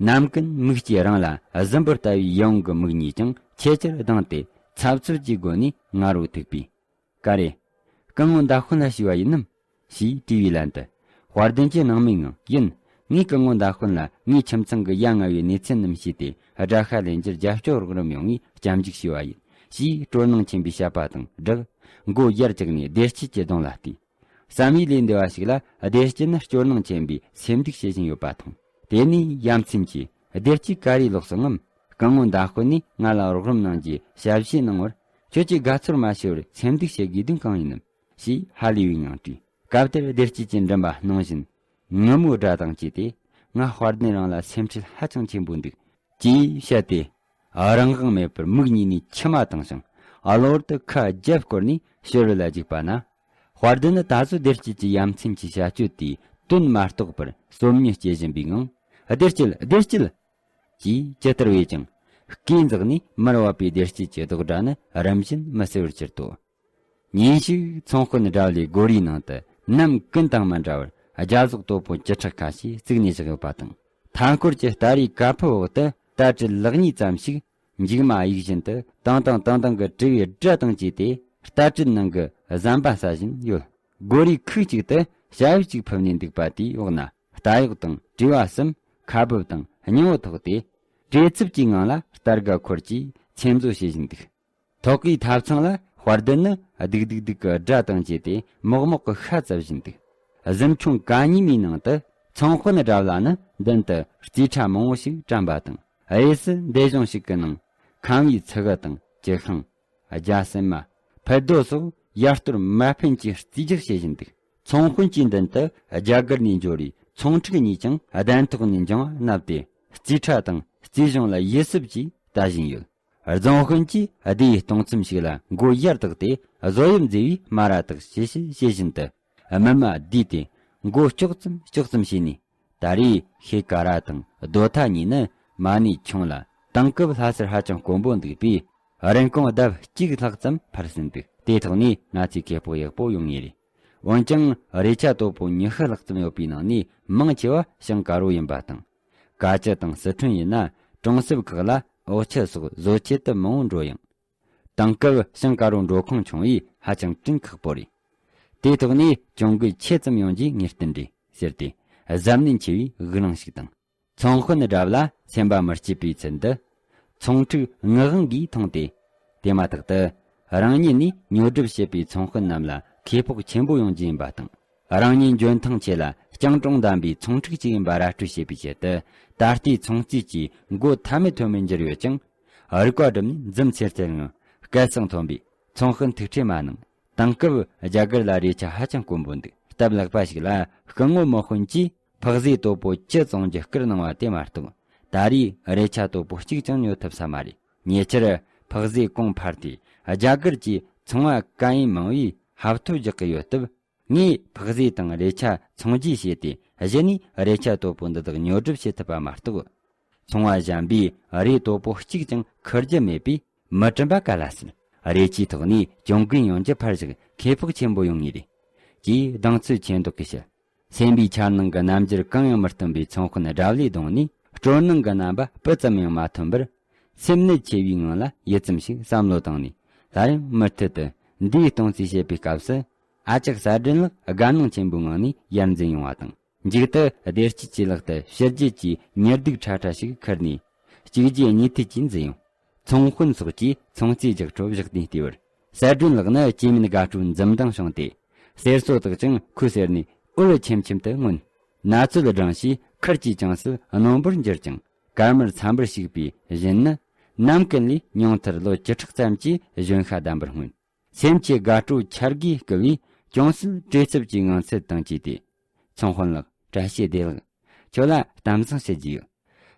ནམ་ཀུན་མིག་ལྕེ་རིང་ལ་གཟིམ་པོ་ལྟ་བུའི་ཡིད་འོང་གི་མིག་གཉིས་ཀྱང་ཆེས་ཆེར་གདངས་ཏེ་འཚབ་འཚུབ་ཀྱི་སྒོ་ནས་ང་རོ་ཐིགས་པས། ག་རེ། སྐུ་ངོ་མདའ་དཔོན་ལ་ཞུས་པ་ཡིན་ནམ། ཞེས་དྲིས་པའི་ལན་དུ། དཔལ་ལྡན་གྱིས་སྣང་མེད་ངང་ཡིན། ངས་སྐུ་ངོ་མདའ་དཔོན་ལ་ངའི་ཁྱིམ་ཚང་གི་ཡ་ང་བའི་གནས་ཚུལ་རྣམས་ཞུས་ཏེ་དགྲ་ཤ་ལེན་རྒྱུར་རྒྱབ་སྐྱོར་རོགས་རམ་ཡོང་བའི་སྐྱབས་འཇུག་ཞུས་པ་ཡིན། ཞེས་སྤྲོ་སྣང་ཆེན་པོས་བཤད་པ་དང་སྦྲགས། མགོ་ཡར་བཀྱགས་ནས་བདེ་སྐྱིད་ཀྱི་གདོང་ལ་བལྟས། བསམ་ཡས་ལས་འདས་པ་ཞིག་ལ་བདེ་སྐྱིད་ནི་སྐྱོ་སྣང་ཆེན་པོས་སེམས་སྡུག་བྱེད་བཞིན་ཡོད་པ་མཐོང་། དེ་ནས་ཡ་མཚན་གྱིས་བདེ་སྐྱིད་ག་རེ་ལོག་སོང་ངམ། སྐུ་ངོ་མདའ་དཔོན་ནས་ང་ལ་རོགས་རམ་གནང་རྒྱུའི་ཞབས་ཕྱི་གནང་བར་ཁྱོད་ཀྱིས་དགའ་ཚོར་མ་བྱས་པར་སེམས་སྡུག་བྱེད་དགོས་དོན་གང་ཡིན་ནམ། ཞེས་ཧ་ལས་པའི་ངང་དྲིས། སྐབས་དེར་བདེ་སྐྱིད་ཀྱི་མགྲིན་པ་སྣང་བཞིན་ངུ་མོའི་སྒྲ་དང་བཅས་ཏེ། ང་དཔལ་ལྡན་རང་ལ་སེམས་ཁྲལ་ཧ་ཅང་ཆེན་པོ་འདུག་ཅེས་བཤད་དེ། རང་དབང་མེད་པར་མིག་གཉིས་ནས་མཆི་མ་བཏང་ཞིང་གློ་བུར་དུ་ཁ་རྒྱབ་བསྐོར་ནས་ཕྱི་རོལ་ལ་རྒྱུག་པ་ན། དཔལ་ལྡན་ནི་ད་གཟོད་བདེ་སྐྱིད་ཀྱི་ཡ་མཚན་གྱི་བྱ་སྤྱོད་དེའི་དོན་མ་རྟོགས་པར་སོམ་ཉི་སྐྱེ་བཞིན་པའི་ངང་། བདེ་སྐྱིད། བདེ་སྐྱིད། ཅེས་ཇི་ལྟར་བས་ཀྱང་སྐད་འཛེགས་ནས་མར་བབས་པའི་བདེ་སྐྱིད་ཀྱི་རྡོག་སྒྲ་ནི་རིམ་བཞིན་མི་གསལ་བར་གྱུར་ཏོ། ཉིན་ཞིག་ཚོང་དཔོན་དགྲ་བླའི་སྒོ་རའི་ནང་དུ་ནམ་ཀུན་དང་མི་འདྲ་བར་རྒྱ་ཟོག་དོད་པོ་བཅུ་ཕྲག་ཁ་ཤས་བཙུགས་ནས་བཞག་ཡོད་པ་དང་། མཐའ་འཁོར་གྱི་སྟ་རེའི་ཀ་ཕུབ་འོག་ཏུ་རྟ་དྲེལ་ལག་གཉིས་ཙམ་ཞིག་མཇུག་མ་གཡུག་བཞིན་དུ་ཏང་ཏང་ཏང་ཏང་གི་དྲིལ་བའི་སྒྲ་དང་བཅས་ཏེ་རྟ་དྲེལ་ནང་གི་ཟམ་པ་ཟ་བཞིན་ཡོད། སྒོ་རའི་ཁུག་ཅིག་ཏུ་ཞབས་ཅིག་ཕུབ་ནས་འདུག་པ་དེའི་འོག་ན་རྟ་གཡོག་དང་བྲེ་བ་གསུམ་ཁ་སྦུབ་དང་སྙིང་བོ་ཐོགས་ཏེ། བྲེལ་འཚུབ་ཀྱི་ངང་ལ་རྟ་སྒ་འཁོར་གྱིས་འཚེམ་བཟོ་བྱེད་བཞིན་འདུག་ཐོག་གི་ཐབ་ཚང་ལ་དཔལ་ལྡན་ནི་སྡུག་སྡུག་སྡུག་གི་སྒྲ་དང་བཅས་ཏེ་མོག་མོག་གི་ཤ་བཙབ་བཞིན་འདུག་གཟིམ་ཆུང་ག་གཉིས་མའི་ནང་དུ་ཚོང་དཔོན་དགྲ་བླ་ནི་མདུན་དུ་རྩིས་ཁྲ་མང་བོ་ཞིག་བཀྲམ་པ་དང་། གཡས་སུ་འདས་གཞུང་ཞིག་གི་ནང་ཁམ་བུའི་ཚི་གུ་དང་། ཀྱི་ཤིང་། རྒྱ་སྲན་མ། ཕུད་རྡོ་སོགས་ཡར་གཏོར་མ་ཕན་གྱིས་རྩིས་རྒྱག་བྱེད་བཞིན་འདུག་ཚོང་དཔོན་གྱི་མདུན་དུ་རྒྱ་གར་ནས་འབྱོར་བའི་ཚོང་ཕྲུག་གཉིས་ཀྱང་གདན་ཐོག་ནས་འགྱིང་བ་མནབས་ཏེ་རྩིས་ཁྲ་དང་རྩིས་གཞུང་ལ་ཡིད་སྲིབ་ཀྱིས་ལྟ་བཞིན་ཡོད། རྫོང་དཔོན་གྱིས་སྡེ་ཡི་སྟོང་ཚམ་ཞིག་ལ་མགོ་ཡར་བཏེགས་ཏེ་བཟོ་དབྱིབས་མཛེས་པའི་སྨ་ར་དག་ཞེ་ཞེ་བྱེད་བཞིན་དུ། སྨིན་མ་བསྡུས་ཏེ་མགོ་ལྕོག་ཙམ་ལྕོག་ཙམ་བྱས་ནས། ད་རེས་ཤེལ་ཀ་ར་དང་རྡོ་ཐ་གཉིས་ནི་མ་ཎི་ཆུང་ལ་དེང་སྐབས་ལྷ་སར་ཧ་ཅང་དཀོན་པོ་འདུག་པས། རིན་གོང་ལྡབ་གཅིག་ལྷག་ཙམ་འཕར་ཟིན་འདུག་དེ་ཐོག་ནས་ང་ཚོས་ཁེ་སྤོགས་ཡག་པོ་ཡོང་ངེས་རེད། འོན་ཀྱང་རས་ཆ་དོད་པོ་ཉི་ཤུ་ལྷག་ཙམ་ཡོད་པའི་ནང་ནས་མང་ཆེ་བ་ཞིང་དཀར་པོ་ཡིན་པ་དང་། ཀ་ཅི་དང་སི་ཁྲོན་ཡིན་ན་གྲོང་གསེབ་ཁག་ལ་འོག་ཆུ་སོགས་བཟོ་ཆེད་དུ་མང་བོ་འགྲོ་ཡང་། དེང་སྐབས་ཞིང་དཀར་པོ་འགྲོ་ཁུངས་ཆུང་བས་ཧ་ཅང་བྲིན་ཁག་པོ་རེད། དེའི་ཐོག་ནས་གྱོང་གུན་ཆེ་ཙམ་ཡོང་རྒྱུའི་ངེས་གཏན་རེད་ཟེར་ཏེ་གཟབ་ནན་ཆེ་བའི་དབུགས་ལངས་ཤིག་དང་། ཚོང་དཔོན་དགྲ་བླ་སེམས་པ་མི་སྐྱིད་པའི་ཚུལ་དུ། ཚོང་ཕྲུག་ངག་དབང་གིས་མཐོང་སྟེ། དེ་མ་ཐག་ཏུ། རང་ཉིད་ནས་ཉོ་སྒྲུབ་བྱེད་པའི་ཚོང་དཔོན་རྣམས་ལ་ཁེ་སྤོགས་ཆེན་པོ་ཡོང་རྒྱུ་ཡིན་པ་དང་། རང་ཉིད་འཇོན་ཐང་ཆེ་ལ་སྤྱང་གྲུང་ལྡན་པའི་ཚོང་ཕྲུག་ཅིག་ཡིན་པ་ར་སྤྲོད་བྱེད་པའི་ཆེད་དུ། ད་ལྟའི་ཚོང་རྩིས་ཀྱི་མགོ་ཐ་མལ་ཐོན་མིན་འགྱུར་ཡོད་ཀྱང་། རིག་པ་བསྒྲིམས་ནས་འཛུམ་ཚེར་ཚེར་ངང་སྐད་གསང་མཐོན་པོས་ཚོང་དཔོན་ཐུགས་ཁྲལ་མ་གནང་། དེང་སྐབས་རྒྱ་གར་ལ་རས་ཆ་ཧ་ཅང་དཀོན་པོ་འདུག་སྟབས་ལེགས་པ་ཞིག་ལ་སྐུ་ངོ་མི་དཔོན་གྱིས་ཕག་ཟས་དོད་པོ་བཅུ་བཙོང་རྒྱུ་བསྐུར་གནང་བ་དེ་མ་གཏོགས། ད་རེས་རས་ཆ་དོད་པོ་གཅིག་ཀྱང་ཉོ་ཐུབ་ས་མ་རེད། ཉེ་ཆར་ཕག་ཟས་གོང་འཕར་ཏེ་རྒྱ་གར་གྱི་ཚོང་བ་ཀ་ཡིན་མང་བས་ཧབ་ཐོབ་རྒྱག་གི་ཡོད་སྟབས། ངས་ཕག་ཟས་དང་རས་ཆ་ཚོང་རྒྱུ་བྱས་ཏེ་གཞི་ནས་རས་ཆ་དོད་པོ་འདི་དག་ཉོ་སྒྲུབ་བྱེད་ཐུབ་པ་མ་གཏོགས། ཚོང་བ་གཞན་པས་རས་དོད་པོ་གཅིག་ཀྱང་ཁུར་རྒྱུ་མེད་པས་མི་དྲན་པ་ག་ལ་སྲིད། རས་ཆའི་ཐོག་ནས་གྱོང་གུན་ཡོང་རྒྱུ་ཕར་བཞག་ཁེ་སྤོགས་ཆེན་པོ་ཡོང་ངེས་རེད། ཅེས་གདེང་ཚོད་ཆེ་མདོག་གིས་བཤད། སེམས་པའི་འཆར་སྣང་གི་རྣམ་འགྱུར་གང་ཡང་མི་སྟོན་པའི་ཚོང་དཔོན་དགྲ་བླའི་གདོང་ནས་སྤྲོ་སྣང་གི་རྣམ་པ་སྤུ་ཙམ་ཡང་མ་ཐོན་པར། སེམས་ནད་ཆེ་བའི་ངང་ལ་ཡིད་ཙམ་ཞིག་བསམ་བློ་བཏང་ནས། སླར་ཡང་མུ་མཐུད་དུ་འདིའི་སྟོང་ཚིག་བཤད་པའི་སྐབས་སུ། ཨ་ཅག་གསལ་སྒྲོན་ལགས་དགའ་སྣང་ཆེན་པོའི་ངང་ནས་ཡར་འཛིན་ཡོང་བ་དང་། མཇུག་ཏུ་བདེ་སྐྱིད་ཀྱི་ལག་ཏུ་ཕྱི་རྒྱལ་གྱི་ཉེར་སྡུག་ཁྲ་ཁྲ་ཞིག་ཁུར་ནས། གཅིག་རྗེས་གཉིས་མཐུད་ཀྱིས་འཛིན་ཡོང་། ཚོང་དཔོན་སོགས་ཀྱིས་ཚོང་རྩིས་རྒྱག་འཕྲོ་བཞག་དུས་ལྟེ་བར། གསལ་སྒྲོན་ལགས་ནི་སྐྱེ་དམན་དགའ་སྤྲོའི་འཛུམ་མདངས་བྱུང་སྟེ། གསེར་སོ་དག་ཅིང་ཁོའི་གསེར་ནས་འོད་ཆེམ་ཆེམ་དུ་མངོན། ན་ཚོད་བགྲང་ཞིང་ཁུར་གྱི་ཅང་སུ་རྣོན་པོར་འགྱུར་ཅིང་། དཀར་དམར་འཚམ་པར་ཞིག་པའི་བཞིན་ནི། ནམ་ཀུན་ལས་ཉུང་མཐར་ལོ་བཅུ་ཕྲག་ཙམ་གྱི་གཞོན་ཤ་ལྡན་པར་མངོན། སེམས་ཀྱི་དགའ་སྤྲོ་འཆར་སྒོས་བསྐུལ་བས། ཅུང་ཟད་བྲེལ་འཚུབ་ཀྱི་ངང་ཚུལ་དང་བཅས་ཏེ། ཚོང་དཔོན་ལགས། བཀྲ་ཤིས་བདེ་ལེགས། ཁྱོད་ལ་གཏམ་བཟང་ཞུ་རྒྱུ་ཡོད།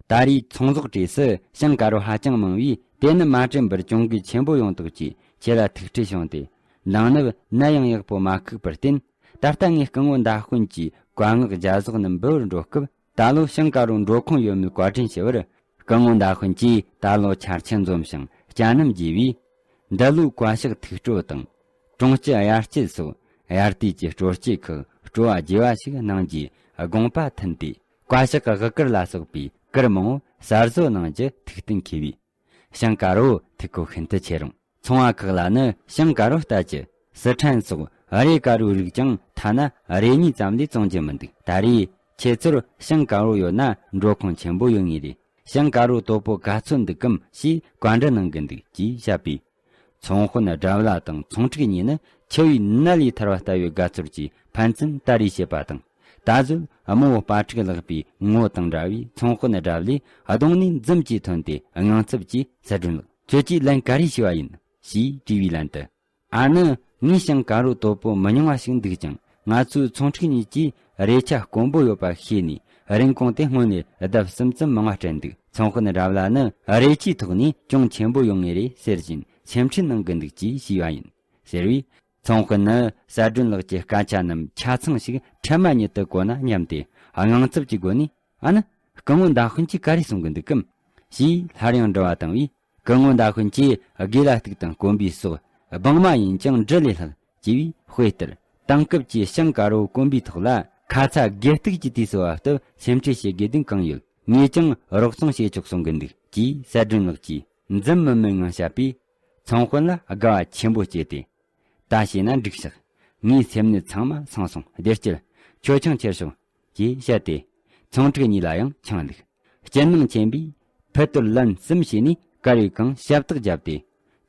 ད་རེས་ཚོང་ཟོག་གྲས་སུ་ཞིང་དཀར་པོ་ཧ་ཅང་མང་བས། དེ་ནི་མ་དྲན་པར་གྱོང་གུན་ཆེན་པོ་ཡོང་དོགས་ཀྱིས་ཁྱེད་ལ་ཐུགས་ཁྲལ་བྱུང་སྟེ། འདང་ནུབ་ནད་ཡང་ཡག་པོ་མ་ཁུག་པར་བརྟེན། ད་ལྟ་ངས་སྐུ་ངོ་མདའ་དཔོན་གྱི་བཀའ་མངགས་རྒྱ་ཟོག་རྣམས་འབུལ་བར་འགྲོ་སྐབས། ད་ལོ་ཞིང་དཀར་པོ་འགྲོ་ཁུངས་ཡོད་མེད་བཀའ་དྲིན་ཞུ་བར། སྐུ་ངོ་མདའ་དཔོན་གྱིས་ད་ལོ་ཆར་ཆུ་འཛོམས་ཤིང་སྐྱ་ནམ་རྒྱས་པས། འདི་ལོའི་བཀའ་ཤག་ཐུགས་སྤྲོ་དང་། གྲོང་སྤྱི་དབྱར་སྐྱིད་སོགས་དབྱར་དུས་ཀྱི་སྤྲོ་སྐྱིད་ཁག་སྤྲོ་བ་རྒྱས་པ་ཞིག་གནང་རྒྱུའི་དགོངས་པ་མཐུན་ཏེ། བཀའ་ཤག་གི་དབུ་གུར་ལ་སོགས་པའི་གུར་མང་པོ་གསར་བཟོ་གནང་རྒྱུ་ཐུགས་གཏན་འཁེལ་བས། ཞིང་དཀར་པོ་ཐུགས་ཁུར་ཤིན་ཏུ་ཆེ་རུང་། ཚོང་བ་ཁག་ལ་ནི་ཞིང་དཀར་པོ་ལྟ་ཅི། སི་ཁྲོན་སོགས་རས་དཀར་པོའི་རིགས་ཀྱང་ཐ་ན་རེ་གཉིས་ཙམ་ལས་བཙོང་རྒྱུ་མི་འདུག་ད་རེས་ཁྱེད་ཚོར་ཞིང་དཀར་པོ་ཡོད་ན་འགྲོ་ཁུངས་ཆེན་པོ་ཡོད་ངེས་རེད། ཞིང་དཀར་པོ་དོད་པོ་ག་ཚོད་འདུག་གམ་ཞེས་བཀའ་འདྲི་གནང་གི་འདུག་ཅེས་བཤད་པས། ཚོང་དཔོན་དགྲ་བླ་དང་ཚོང་དྲུག་གཉིས་ནི་འཆི་བའི་ནད་ལས་ཐར་བ་ལྟ་བུའི་དགའ་ཚོར་གྱིས་ཕན་ཚུན་ད་རེས་བཤད་པ་དང་། ད་གཟོད་རྨོ་བོ་དཔའ་ཕྲུག་ལགས་པའི་ངོ་དང་འདྲ་བའི་ཚོང་དཔོན་དགྲ་བླའི་གདོང་ནས་འཛུམ་གྱིས་ཐོན་ཏེ། དངངས་འཚབ་ཀྱིས། གསལ་སྒྲོན་ལགས། ཁྱོད་ཀྱིས་ལན་ག་རེ་ཞུས་པ་ཡིན། ཞེས་དྲིས་པའི་ལན་དུ། ཨ་ནི། ངའི་ཞིང་དཀར་པོ་དོད་པོ་མི་ཉུང་བ་ཞིག་འདུག་ཀྱང་། ང་ཚོའི་ཚོང་དྲུག་གཉིས་ཀྱིས་རས་ཆ་དཀོན་པོ་ཡོད་པ་ཤེས་ནས། རིན་གོང་དེ་སྔོན་ནས་ལྡབ་གསུམ་ཙམ་མང་བ་སྤྲད་འདུག་ཚོང་དཔོན་དགྲ་བླ་ནི་རས་ཆའི་ཐོག་ནས་གྱོང་ཆེན་པོ་ཡོང་ངེས་རེད་ཟེར་བཞིན་སེམས་ཁྲལ་གནང་གི་འདུག་ཅེས་ཞུས་པ་ཡིན། ཟེར་བས། ཚོང་དཔོན་ནི་གསལ་སྒྲོན་ལགས་ཀྱི་སྐད་ཆ་རྣམས་ཆ་ཚང་ཞིག་འཕྲལ་མ་ཉིད་དུ་གོ་ན་སྙམ་སྟེ། དངངས་འཚབ་ཀྱི་སྒོ་ནས། ཨ་ནི། སྐུ་ངོ་མདའ་དཔོན་གྱིས་ག་རེ་གསུང་གི་འདུག་གམ། ཞེས་སླར་ཡང་འདྲི་བ་བཏང་བས། སྐུ་ངོ་མདའ་དཔོན་གྱིས་དགེ་ལ་གཏུག་དང་དཀོན་པའི་སོགས། སྦྲང་མ་ཡིན་ཀྱང་འབྲུ་ལས་སླ། ཅེས་པའི་དཔེ་ལྟར། དེང་སྐབས་ཀྱི་ཞིང་དཀར་པོ་དཀོན་པའི་ཐོག་ལ་ཁ་ཚ་དགོས་གཏུགས་ཀྱི་དུས་སུ་བབ་སྟབས་སེམས་ཁྲལ་བྱེད་དགོས་དོན་གང་ཡོད། ངས་ཀྱང་རོགས་ཚོང་བྱེད་ཆོག་གསུང་གི་འདུག་ཅེས་གསལ་སྒྲོན་ལགས་ཀྱིས་འཛུམ་དམུལ་དམུལ་ངང་བཤད་པས། ཚོང་དཔོན་ལ་དགའ་བ་ཆེན་པོ་སྐྱེས་ཏེ། ད་བྱས་ན་འགྲིག་ཤག་ངའི་སེམས་ནད་ཚང་མ་སངས་སོང་། བདེ་སྐྱིད། ཁྱོད་ཆང་ཁྱེར་ཤོག་ཅེས་བཤད་དེ། ཚོང་དྲུག་གཉིས་ལ་ཡང་ཆང་བླུགས། སྐྱིད་སྣང་ཆེན་པོས་ཕུ་དུར་ལན་གསུམ་བྱས་ནས་དཀར་བའི་གང་ཞབས་ཏག་བརྒྱབ་སྟེ།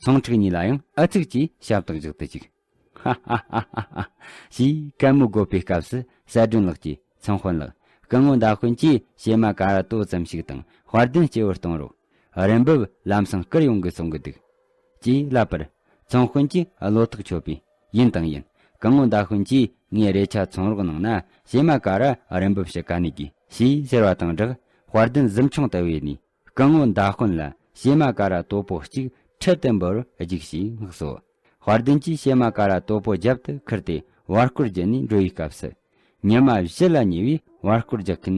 ཚོང་དྲུག་གཉིས་ལ་ཡང་ཨ་ཚུགས་ཀྱིས་ཞབས་ཏག་བཞག་ཏུ་བཅུག་ཧ་ཧ་ཧ་ཧ། ཞེས་གད་མོ་དགོད་པའི་སྐབས་སུ་གསལ་སྒྲོན་ལགས་ཀྱིས། ཚོང་དཔོན་ལགས། སྐུ་ངོ་མདའ་དཔོན་གྱིས་བྱེ་མ་ཀ་ར་ཏོ་ཙམ་ཞིག་དང་དཔལ་ལྡན་སྐྱེ་བོར་གཏོང་རོགས། རིན་འབབ་ལམ་སང་བསྐུར་ཡོང་གི་གསུང་གི་འདུག་ཅེས་ལབ་པར། ཚོང་དཔོན་གྱིས་བློ་ཐག་ཆོད་པས། ཡིན་དང་ཡིན། སྐུ་ངོ་མདའ་དཔོན་གྱིས་ངའི་རས་ཆ་ཚོང་རོགས་གནང་ན། བྱེ་མ་ཀ་ར་རིན་འབབ་ཕྱི་ཀ་ནས་དགོས། ཞེས་ཟེར་བ་དང་སྦྲགས། དཔལ་ལྡན་གཟིམ་ཆུང་དུ་བོས་ནས། སྐུ་ངོ་མདའ་དཔོན་ལ་བྱེ་མ་ཀ་ར་དོད་པོ་གཅིག་ཁྲིད་དུ་འབུལ་བར་རྒྱུགས་ཞེས་མངགས་སོ། དཔལ་ལྡན་གྱིས་བྱེ་མ་ཀ་ར་དོད་པོ་རྒྱབ་ཏུ་ཁུར་ཏེ་བར་སྐོར་བརྒྱུད་ནས་འགྲོ་བའི་སྐབས་སུ། ཉི་མ་བཞི་ལ་ཉེ་བའི་བར་སྐོར་རྒྱག་མཁན་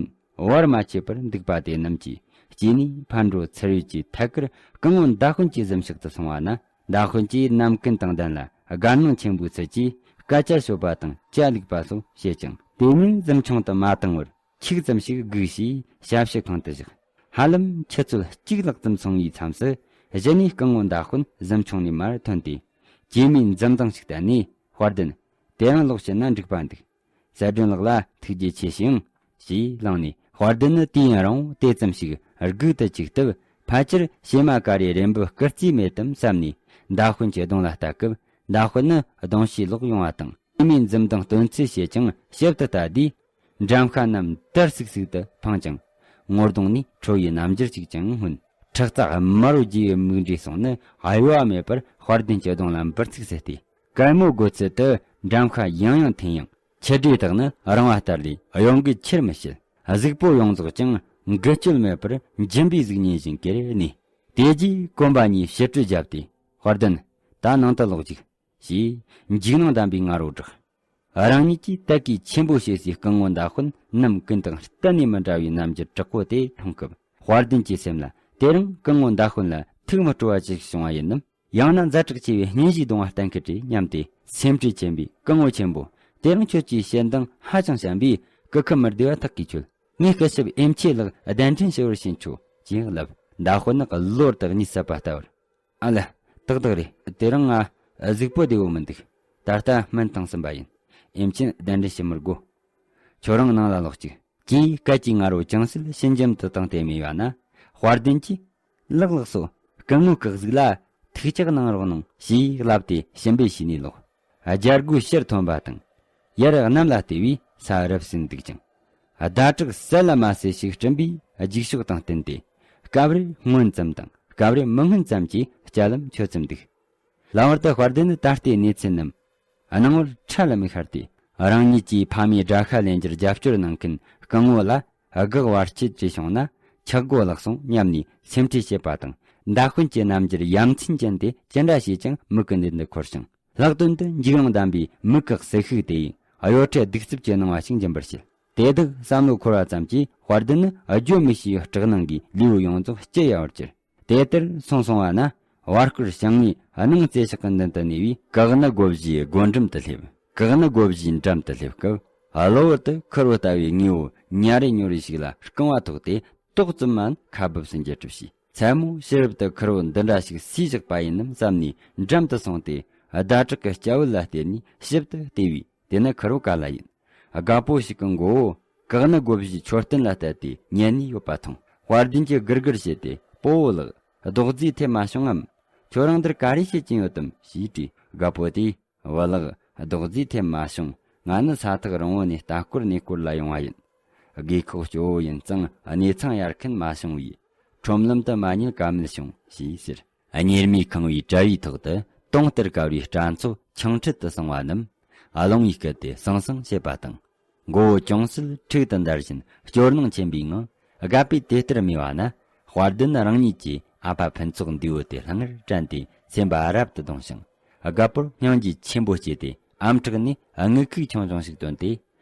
བར་མ་ཆད་པར་འདུག་པ་དེ་རྣམས་ཀྱི་སྐྱེས་ནས་ཕར་འགྲོ་ཚུར་ཡོད་ཀྱི་ཐད་ཀར། སྐུ་ངོ་མདའ་དཔོན་གྱི་གཟིམ་ཤག་ཏུ་སོང་བ་ན། མདའ་དཔོན་གྱིས་ནམ་རྒྱུན་དང་ལྡན་ལ་དགའ་སྣང་ཆེན་པོའི་ཚུལ་གྱིས་སྐད་ཆ་ཤོད་པ་དང་ཇ་བླུགས་པ་སོགས་བྱེད་ཅིང་། དེ་ཉིན་གཟིམ་ཆུང་དུ་མ་བཏང་བར། ཁྱུག་ཙམ་ཞིག་སྒུགས་ཞེས་ཞབས་ཕྱི་ཁང་དུ་བཞག་ཧ་ལམ་ཆུ་ཚོད་གཅིག་ལྷག་ཙམ་སོང་བའི་མཚམས་སུ། གཞི་ནས་སྐུ་ངོ་མདའ་དཔོན་གཟིམ་ཆུང་ནས་མར་ཐོན་ཏེ། སྐྱེས་མའི་འཛུམ་མདངས་ཤིག་བསྟན་ནས། དཔལ་ལྡན། དེ་རིང་ལོག་ཕྱིན་ན་འགྲིག་པ་འདུག་གསལ་སྒྲོན་ལགས་ལ་ཐུགས་རྗེ་ཆེ་ཞུ་ཨང་། ཞེས་ལངས་ནས། དཔལ་ལྡན་ནི་དུས་ཡུན་རིང་པོ་དེ་ཙམ་ཞིག་སྒུག་ཏུ་བཅུག་སྟབས། ཕལ་ཆེར་བྱེ་མ་ཀ་རའི་རིན་འབབ་བསྐུར་རྩིས་མེད་དམ་བསམ་ནས། མདའ་དཔོན་གྱི་གདོང་ལ་ལྟ་སྐབས། མདའ་དཔོན་ནི་གདོང་ཤེས་ལོག་ཡོང་བ་དང་། སྐྱེས་མའི་འཛུམ་མདངས་སྟོན་ཚུལ་བྱེད་ཅིང་ཞིབ་ཏུ་ལྟ་དུས། འགྲམ་ཤ་རྣམས་དར་སིག་སིག་ཏུ་འཕངས་ཀྱང་། ངོ་གདོང་ནས་ཁྲོ་བའི་རྣམ་འགྱུར་ཅིག་ཀྱང་མངོན། ཁྲག་རྩ་དམར་པོ་རྒྱས་པའི་མིག་འབྲས་སོང་ནི་གཡོ་བ་མེད་པར་དཔལ་ལྡན་གྱི་གདོང་ལ་འབུར་ཚིགས་སུ་བལྟས། གད་མོ་དགོད་ཚུལ་དུ་འགྲམ་ཤ་ཡང་ཡང་འཐེན་ཡང་། མཆུ་སྒྲོས་དག་ནི་རིང་བ་ལྟར་ལས་གཡོ་འགུལ་ཆེར་མི་བྱེད། གཟུགས་པོ་ཡོངས་རྫོགས་ཀྱང་འགུལ་སྐྱོད་མེད་པར་འཇིམ་པའི་གཟུགས་བརྙན་བཞིན་གྱུར་ནས། དེ་རྗེས་གོམ་པ་གཉིས་ཕྱིར་སྤྲོད་བརྒྱབ་སྟེ། དཔལ་ལྡན། ད་ནང་དུ་ལོག་ཅིག་ཞེས་འཇིགས་སྣང་ལྡན་པའི་ང་རོ་བསྒྲགས། རང་ཉིད་ཀྱིས་དད་གུས་ཆེན་པོ་བྱེད་སའི་སྐུ་ངོ་མདའ་དཔོན་ནམ་རྒྱུན་དང་གཏན་ནས་མི་འདྲ་བའི་རྣམ་འགྱུར་དྲག་པོ་དེ་མཐོང་སྐབས། དཔལ་ལྡན་གྱི་སེམས་ལ་དེ་རིང་སྐུ་ངོ་མདའ་དཔོན་ལ་ཐུགས་མི་སྤྲོ་བ་ཅིག་བྱུང་བ་ཡིན་ནམ། ཡང་ན་ཛ་དྲག་ཆེ་བའི་སྙུན་གཞིའི་གདུང་བ་བསྟན་གི་རེད་སྙམ་སྟེ། སེམས་ཁྲལ་ཆེན་པོས། སྐུ་ངོ་ཆེན་པོ། དེ་རིང་ཁྱོད་ཀྱིས་ཞལ་མདངས་ཧ་ཅང་ཞན་པས། སྐུ་ཁམས་མི་བདེ་བ་ཐག་གིས་ཆོད། ངས་སྐུ་ཞབས་ཨེམ་ཆི་ལགས་གདན་འདྲེན་ཞུ་བར་ཕྱིན་ཆོག་ཅེས་ལབ། མདའ་དཔོན་ནི་གློ་བུར་དུ་གཉིད་སད་པ་ལྟ་བུར། ཨ་ལ། ཏག་ཏག་རེད། དེ་རིང་ང་གཟུགས་པོ་བདེ་བོ་མི་འདུག་ད་ལྟ་སྨན་བཏང་ཟིན་པ་ཡིན། ཨེམ་ཆིས་གདན་འདྲེན་ཞུ་མི་དགོས། ཁྱོད་རང་ནང་ལ་ལོག་ཅིག་ཅེས་སྐད་ཀྱི་ང་རོ་ཅུང་ཟད་ཞི་འཇམ་དུ་བཏང་སྟེ་སྨྲས་པ་ན། དཔལ་ལྡན་གྱིས། ལགས་ལགས་སོ། སྐུ་ངོ་གི་གཟུགས་ལ་ཐུགས་ཅག་གནང་རོགས་གནང་ཞེས་ལབ་སྟེ་ཞིམ་པའི་ཞིག་ནས་ལོག་རྒྱལ་སྒོའི་ཕྱིར་ཐོན་པ་དང་། ཡར་གནམ་ལ་བལྟས་པས་ས་རབ་ཟིན་འདུག་ཅིང་། ཟླ་དྲག་གསལ་ལ་མ་གསལ་ཞིག་སྤྲིན་པས་རྒྱུག་ཤོག་དང་བསྟུན་ཏེ། སྐབས་རེ་སྔོན་ཙམ་དང་སྐབས་རེ་མི་སྔོན་ཙམ་གྱི་རྐྱལ་ལམ་ཆོད་ཙམ་འདུག་ལམ་བར་དུ་དཔལ་ལྡན་ནི་ད་ལྟའི་གནས་ཚུལ་རྣམས་སྣང་བར་ཁྲ་ལམ་ཤར་ཏེ། རང་ཉིད་ཀྱིས་ཕ་མའི་དགྲ་ཤ་ལེན་རྒྱུར་རྒྱབ་སྐྱོར་གནང་མཁན་སྐུ་ངོ་ལ་དགག་བར་ཆད་ཅི་བྱུང་ན་ཆག་སྒོ་བརླག་སོང་སྙམ་ནས་སེམས་ཁྲལ་བྱེད་པ་དང་། མདའ་དཔོན་གྱི་རྣམ་འགྱུར་ཡ་མཚན་ཅན་དེ་ཅི་འདྲ་བྱས་ཀྱང་མིག་གི་མདུན་དུ་འཁོར་ཞིང་། ལྷག་དོན་དུ་འཇིགས་རུང་ལྡན་པའི་མིག་གི་གསལ་ཤུགས་དེ་ཡིས་གཡོ་ཁྲལ་གདུག་རྩུབ་ཀྱིས་གནང་བ་ཞིག་འབྱིན་པར་བྱེད། དེ་དག་བསམ་བློ་འཁོར་བ་ཙམ་གྱིས་དཔལ་ལྡན་ནི་བརྗོད་མི་ཤེས་པའི་སྐྲག་སྣང་གིས་ལུས་པོ་ཡོངས་རྫོགས་སྐྱི་གཡའ་བར་གྱུར། དེ་ལྟར་སོང་སོང་བ་ན། བར་སྐོར་བྱང་ངོས་སྣང་རྩེ་ཤག་གི་མདུན་དུ་གནས་པའི་ཀག་ནི་བགོ་བཞིའི་སྒོ་འགྲམ་དུ་སླེབས། ཀག་ནི་བགོ་བཞིའི་འགྲམ་དུ་སླེབས་སྐབས། གློ་བུར་དུ་ཁུར་བོ་ལྟ་བུའི་དངོས་པོ་ཉ་རེ་ཉོ་རེ་ཞིག་ལ་རྐང་བ་ཐོགས་ཏེ། ཏོག་ཙམ་མ་ཁ་སྦུབས་སུ་འགྱེལ་གྲབས་བྱས། མཚན་མོ་ཕྱི་རབ་ཏུ་ཁུར་བོ་འདི་འདྲ་ཞིག་བསུས་བཞག་པ་ཡིན་ནམ་བསམ་ནས་འགྲམ་དུ་སོང་སྟེ། ཟླ་དྲག་གི་སྐྱ་བོ་ལ་བལྟས་ནས་ཞིབ་ཏུ་བལྟས་པས། དེ་ནི་ཁུར་བོ་ག་ལ་ཡིན། རྒད་པོ་ཞིག་གི་མགོ་བོ་ཀག་ནི་བགོ་བཞིའི་མཆོད་རྟེན་ལ་གཏད་དེ་ཉལ་ནས་ཡོད་པ་མཐོང་། དཔལ་ལྡན་གྱིས་སྒུར་སྒུར་བྱས་ཏེ། སྤོ་བོ་ལགས། རྡོག་རྫིས་ཐེབས་མ་བྱུང་ངམ། ཁྱོད་རང་འདིར་ག་རེ་བྱེད་ཀྱིན་ཡོད་དམ་ཞེས་དྲིས། རྒད་པོ་དེས། བུ་ལགས། རྡོག་རྫིས་ཐེབས་མ་བྱུང་། ང་ནི་ས་ཐག་རིང་བོ་ནས་ལྟ་སྐོར་གནས་སྐོར་ལ་ཡོང་བ་ཡིན། རྒས་འཁོགས་སྐྱོ་བོ་ཡིན་ཙང་གནས་ཚང་གཡར་མཁན་མ་བྱུང་བས། ཁྲོམ་ལམ་དུ་མ་ཉལ་ཀ་མེད་བྱུང་ཞེས་ཟེར། གཉེར་མས་ཁེངས་པའི་གྲྭ་བའི་ཐོག་ཏུ་དུང་ལྟར་དཀར་བའི་སྤྲ་ཚོགས་འཕྱང་འཕྲུལ་དུ་སོང་བ་རྣམས། རླུང་བུས་བསྐུལ་ཏེ་ཟང་ཟིང་བྱེད་པ་དང་། མགོ་བོ་ཅུང་ཟད་འཁྲུག་ཏུ་འདར་བཞིན་སྐྱོ་སྣང་ཆེན་པོའི་ངང་། རྒད་པོས་དེ་ལྟར་སྨྲས་པ་ན། དཔལ་ལྡན་རང་ཉིད་ཀྱིས་ཨ་ཕ་ཕུན་ཚོགས་འདས་པོ་དེ་སླར་དྲན་ཏེ་སེམས་པ་རབ་ཏུ་གདུང་ཞིང་། རྒད་པོར་སྙིང་རྗེ་ཆེན་པོ་སྐྱེས་ཏེ། ཨམ་ཕྲག་ནས་དངུལ་ཁུག་ཆུང་ཆུང་ཞིག་བཏོན་ཏེ།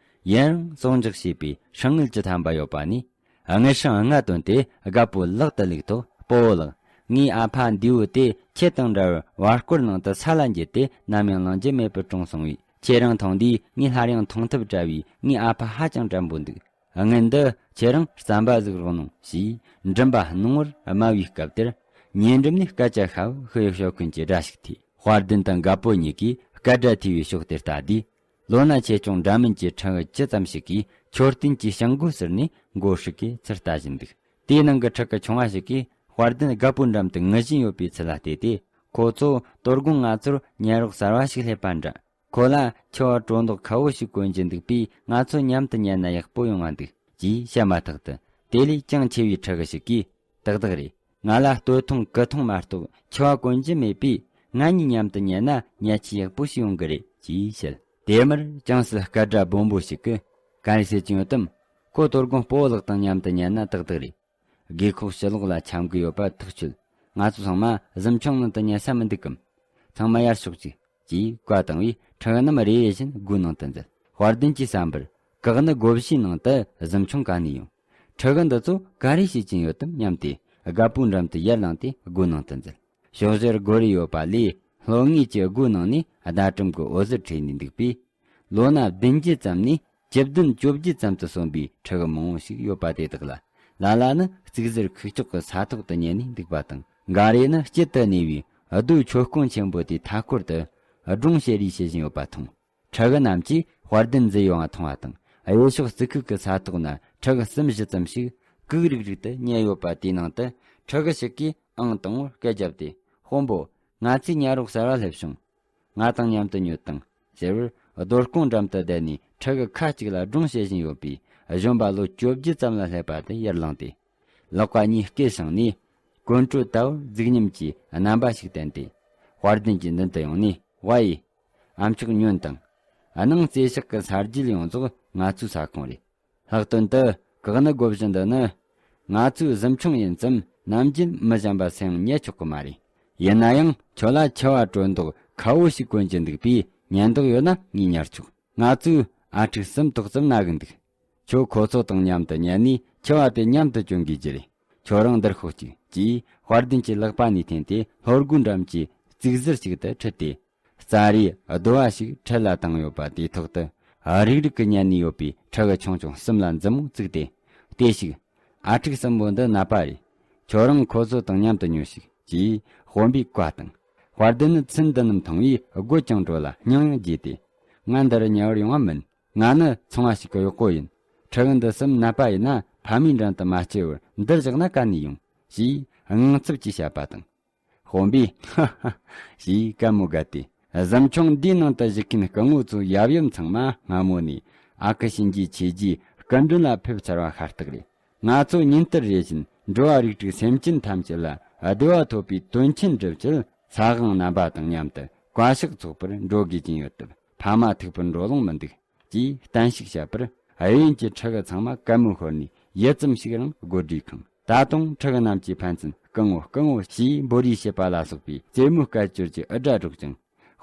ཡུན་རིང་གསོག་འཇོག་བྱས་པའི་ཧྲང་ངུལ་གྱི་ཐམ་པ་ཡོད་པ་ནས། དངུལ་ཧྲང་ལྔ་བཏོན་ཏེ་རྒད་པོའི་ལག་ཏུ་བླུགས་ཐོག་སྤོ་བོ་ལགས། ངའི་ཨ་ཕ་འདས་པོ་དེ་ཁྱེད་དང་འདྲ་བར་བར་སྐོར་ནང་དུ་ས་ལ་འགྱེལ་ཏེ་ནམ་ཡང་ལང་རྒྱུ་མེད་པར་གྲོངས་སོང་བས། ཁྱེད་རང་མཐོང་དུས་ངས་སླར་ཡང་མཐོང་ཐབས་བྲལ་བས། ངའི་ཨ་ཕ་ཧ་ཅང་དྲན་པོ་འདུག་དངུལ་འདི་ཁྱེད་རང་བརྩམ་པ་ཟིག་རོགས་གནང་ཞེས་མགྲིན་པ་སྣང་བར་སྨྲ་བའི་སྐབས་དེར། ཉེ་འགྲམ་ནས་སྐད་ཆ་ཤབ་ཤུབ་ཤོད་མཁན་གྱི་སྒྲ་ཞིག་ཐོས། དཔལ་ལྡན་དང་རྒད་པོ་གཉིས་ཀྱིས་སྐད་སྒྲ་ཐོས་པའི་ཕྱོགས་དེར་ལྟ་དུས། ལོ་ན་ཆེ་ཆུང་འདྲ་མིན་གྱི་ཕྲུ་གུ་ཇི་ཙམ་ཞིག་གིས་མཆོད་རྟེན་གྱི་བྱང་སྒོ་ཟུར་ནས་མགོ་ཧྲུག་གེ་ཚུར་ལྟ་བཞིན་འདུག་དེའི་ནང་གི་ཕྲུ་གུ་ཆུང་བ་ཞིག་གིས་དཔལ་ལྡན་རྒད་པོའི་འགྲམ་དུ་ངུ་བཞིན་ཡོད་པའི་ཚུལ་ལ་བལྟས་ཏེ། ཁོ་ཚོ་དོ་དགོང་ང་ཚོར་ཉལ་རོགས་གསར་བ་ཞིག་སླེབས་པ་འདྲ། ཁོ་ལ་ཆུ་བ་དྲོ་མདོག་ཁ་བོ་ཞིག་གོན་གྱི་འདུག་པས། ང་ཚོ་མཉམ་དུ་ཉལ་ན་ཡག་པོ་ཡོང་བ་འདུག་ཅེས་བཤད་མ་ཐག་ཏུ། དེ་ལས་ཅུང་ཆེ་བའི་ཕྲུ་གུ་ཞིག་གིས། ཏག་ཏག་རེད། ང་ལ་སྟོད་ཐུང་སྐུ་ཐུང་མ་གཏོགས་ཆུ་བ་གོན་གྱི་མེད་པས། ང་གཉིས་མཉམ་དུ་ཉལ་ན་ཉལ་ཆས་ཡག་པོ་ཞིག་ཡོང་གི་རེད་ཅེས་བཤད། དེ་མུར་ཅུང་ཟད་སྐད་སྒྲ་སྦོམ་པོ་ཞིག་གིས། ག་རེ་ཟེར་གྱི་ཡོད་དམ། ཁོ་དོ་དགོང་སྤོ་བོ་ལགས་དང་མཉམ་དུ་ཉལ་ན་ཏག་ཏག་རེད། རྒས་འཁོགས་ཕྱི་ལོགས་ལ་འཁྱམ་གི་ཡོད་པ་ཐག་ཆོད། ང་ཚོ་ཚང་མ་གཟིམ་ཆུང་ནང་དུ་ཉལ་ས་མི་འདུག་གམ། ཚང་མ་ཡར་ཤོག་ཅིག་ཅེས་བཀའ་བཏང་བས། ཕྲུ་གུ་རྣམས་རེ་རེ་བཞིན་སྒོའི་ནང་དུ་འཛུལ། དཔལ་ལྡན་གྱི་བསམ་པར། ཀག་ནི་བགོ་བཤའི་ནང་དུ་གཟིམ་ཆུང་ག་ནས་ཡོང་། ཕྲུ་གུ་འདི་ཚོ་ག་རེ་བྱེད་ཀྱིན་ཡོད་དམ་སྙམ་སྟེ། རྒད་པོའི་འགྲམ་དུ་ཡར་ལངས་ཏེ་སྒོའི་ནང་དུ་འཛུལ། ཕྱོགས་བཞིར་སྒོ་རེ་ཡོད་པ་ལས། ལྷོ་ངོས་ཀྱི་སྒོའི་ནང་ནས་ཟླ་གྲིམ་གྱི་འོད་ཟེར་འཕྲོས་ནས་འདུག་པས། ལོ་ན་བདུན་བརྒྱད་ཙམ་ནས་བཅུ་བདུན་བཅོ་བརྒྱད་ཙམ་དུ་སོན་པའི་ཕྲུ་གུ་མང་བོ་ཞིག་ཡོད་པ་དེ་དག་ལ། ལ་ལ་ནི་རྩིག་ཟུར་ཁུག་ཀྱོག་གི་ས་ཐོག་ཏུ་ཉལ་ནས་འདུག་པ་དང་། འགའ་རེ་ནི་དཀྱིལ་དུ་གནས་པའི་རྡོའི་མཆོད་ཀོང་ཆེན་པོ་དེའི་མཐའ་སྐོར་དུ་སྒྲུང་བཤད་རེས་བྱེད་བཞིན་ཡོད་པ་མཐོང་། ཕྲུ་གུ་རྣམས་ཀྱིས་དཔལ་ལྡན་འཛུལ་ཡོང་བ་མཐོང་བ་དང་། གཡས་ཕྱོགས་རྩིག་ཁུག་གི་ས་ཐོག་ན་ཕྲུ་གུ་གསུམ་བཞི་ཙམ་ཞིག་གུག་རིག་རིག་ཏུ་ཉལ་ཡོད་པ་དེའི་ནང་དུ། ཕྲུ་གུ་ཞིག་གིས་ཨང་དང་པོར་སྐད་བརྒྱབ་སྟེ། དཔོན་པོ། ང་ཚོས་ཉལ་རོགས་གསར་བ་སླེབས་བྱུང་། ང་དང་མཉམ་དུ་ཉོ་དང་། ཟེར་བར། རྡོ་སྐོང་འགྲམ་དུ་བསྡད་ནས་ཕྲུ་གུ་ཁ་ཅིག་ལ་སྒྲུང་བཤད་བཞིན་ཡོད་པའི་གཞོན་པ་ལོ་བཅོ་བརྒྱད་ཙམ་ལ་སླེབས་པ་དེ་ཡར་ལངས་ཏེ། ལག་པ་གཉིས་སྐེ་བྱིངས་ནས། ཀོན་ཀྲོད་ལྟ་བུར་རྫིག་ཉམས་ཀྱི་རྣམ་པ་ཞིག་བསྟན་ཏེ། དཔལ་ལྡན་གྱི་མདུན་དུ་ཡོང་ནས། ཝའི། ཨ་མཆོག་ཉོན་དང་། སྣང་རྩེ་ཤག་གི་ས་རྒྱུད་ཡོངས་རྫོགས་ང་ཚོའི་ས་ཁོངས་རེད། ལྷག་དོན་དུ་ཀག་ནི་བགོ་བཞི་འདི་ནི། ང་ཚོའི་གཟིམ་ཆུང་ཡིན་ཙང་ནམ་རྒྱུན་མི་གཞན་པ་སུ་ཡང་ཉལ་ཆོག་གི་མ་རེད། ཡིན་ན་ཡང་ཁྱོད་ལ་ཆུ་བ་དྲོད་མདོག་ཁ་བོ་ཞིག་གོན་གྱི་འདུག་པས། ཉལ་འདོད་ཡོད་ན་ངས་ཉར་ཆོག་ང་ཚོས་ཨ་ཕྲུག་གསུམ་ཏོག་ཙམ་ན་གི་འདུག་ཁྱོད་ཁོ་ཚོ་དང་མཉམ་དུ་ཉལ་ནས་ཆུ་བ་དེ་མཉམ་དུ་གྱོན་དགོས་རྒྱུ་རེད། ཁྱོད་རང་འདིར་ཤོག་ཅིག་ཅེས་དཔལ་ལྡན་གྱི་ལག་པ་ནས་འཐེན་ཏེ་ལྷོ་སྒོའི་འགྲམ་གྱི་རྩིག་ཟུར་ཞིག་ཏུ་ཁྲིད་དེ། རྩྭ་རིའི་རྡོ་བ་ཞིག་ཁྲིད་ལ་བཏང་ཡོད་པ་དེའི་ཐོག་ཏུ་ རིག་རིག་གི་ཉན་ནས་ཡོད་པའི་ཕྲུ་གུ་ཆུང་ཆུང་གསུམ་ལ་མཛུབ་མོ་བཙུགས་ཏེ། ལྟོས་ཤིག། ཨ་ཕྲུག་གསུམ་པོ་འདི་ནད་པ་རེད། ཁྱོད་རང་ཁོ་ཚོ་དང་མཉམ་དུ་ཉོལ་ཞིག་ཅེས་དཔོན་པོས་བཀའ་བཏང་། དཔལ་ལྡན་ནི་ཚུལ་འདི་རྣམས་མཐོང་བས་དགོད་ཀྱང་བྲོ་ལ་སྙིང་ཡང་རྗེ་སྟེ། ང་འདིར་ཉལ་བར་ཡོང་བ་མིན། ང་ནི་ཚོང་བ་ཞིག་གི་གཡོག་པོ་ཡིན། ཕྲུ་གུ་འདི་གསུམ་ནད་པ་ཡིན་ན་ཕ་མའི་འགྲམ་དུ་མ་སྐྱེལ་བར་འདིར་བཞག་ན་ག་ནས་ཡོང་། ཞེས་དངངས་འཚབ་ཀྱིས་བཤད་པ་དང་། དཔོན་པོས། ཧ་ཧ། ཞེས་གད་མོ་བགད་དེ། གཟིམ་ཆུང་འདིའི་ནང་དུ་བཞུགས་མཁན་སྐུ་ངོ་ཚོའི་ཡབ་ཡུམ་ཚང་མ་སྔ་མོ་ནས་ཨ་ཁུ་གཤིན་རྗེའི་ཆོས་རྗེའི་སྐུ་མགྲོན་ལ་ཕེབས་ཚར་བ་ཤ་སྟག་རེད། ང་ཚོ་ཉིན་ལྟར་རེ་བཞིན་འགྲོ་བ་རིགས་དྲུག་སེམས་ཅན་ཐམས་ཅད་ལ་བདེ་བ་ཐོབ་པའི་དོན་ཆེན་སྒྲུབ་ཆེད་ཚ་དབང་རྣམ་པ་དང་མཉམ་དུ་བཀའ་ཤག་ཚོགས་པར་འགྲོ་དགོས་ཀྱིན་ཡོད་སྟབས། ཕ་མ་ཐུག་པར་འགྲོ་ལོང་མི་འདུག་ཅེས་བསྟན་བཤིག་བྱས་པར། གཡས་གཡོན་གྱི་ཕྲུ་གུ་ཚང་མ་གད་མོ་ཤོར་ནས་ཡུད་ཙམ་ཞིག་རིང་དགོད་བྲོས་ཁེངས། ད་དུང་ཕྲུ་གུ་རྣམས་ཀྱིས་ཕན་ཚུན་སྐུ་ངོ་སྐུ་ངོ་ཞེས་འབོད་རེས་བྱེད་པ་ལ་སོགས་པའི་རྩེད་མོའི་སྐད་ཅོར་གྱི་འུར་སྒྲ་སྒྲོག་ཅིང་།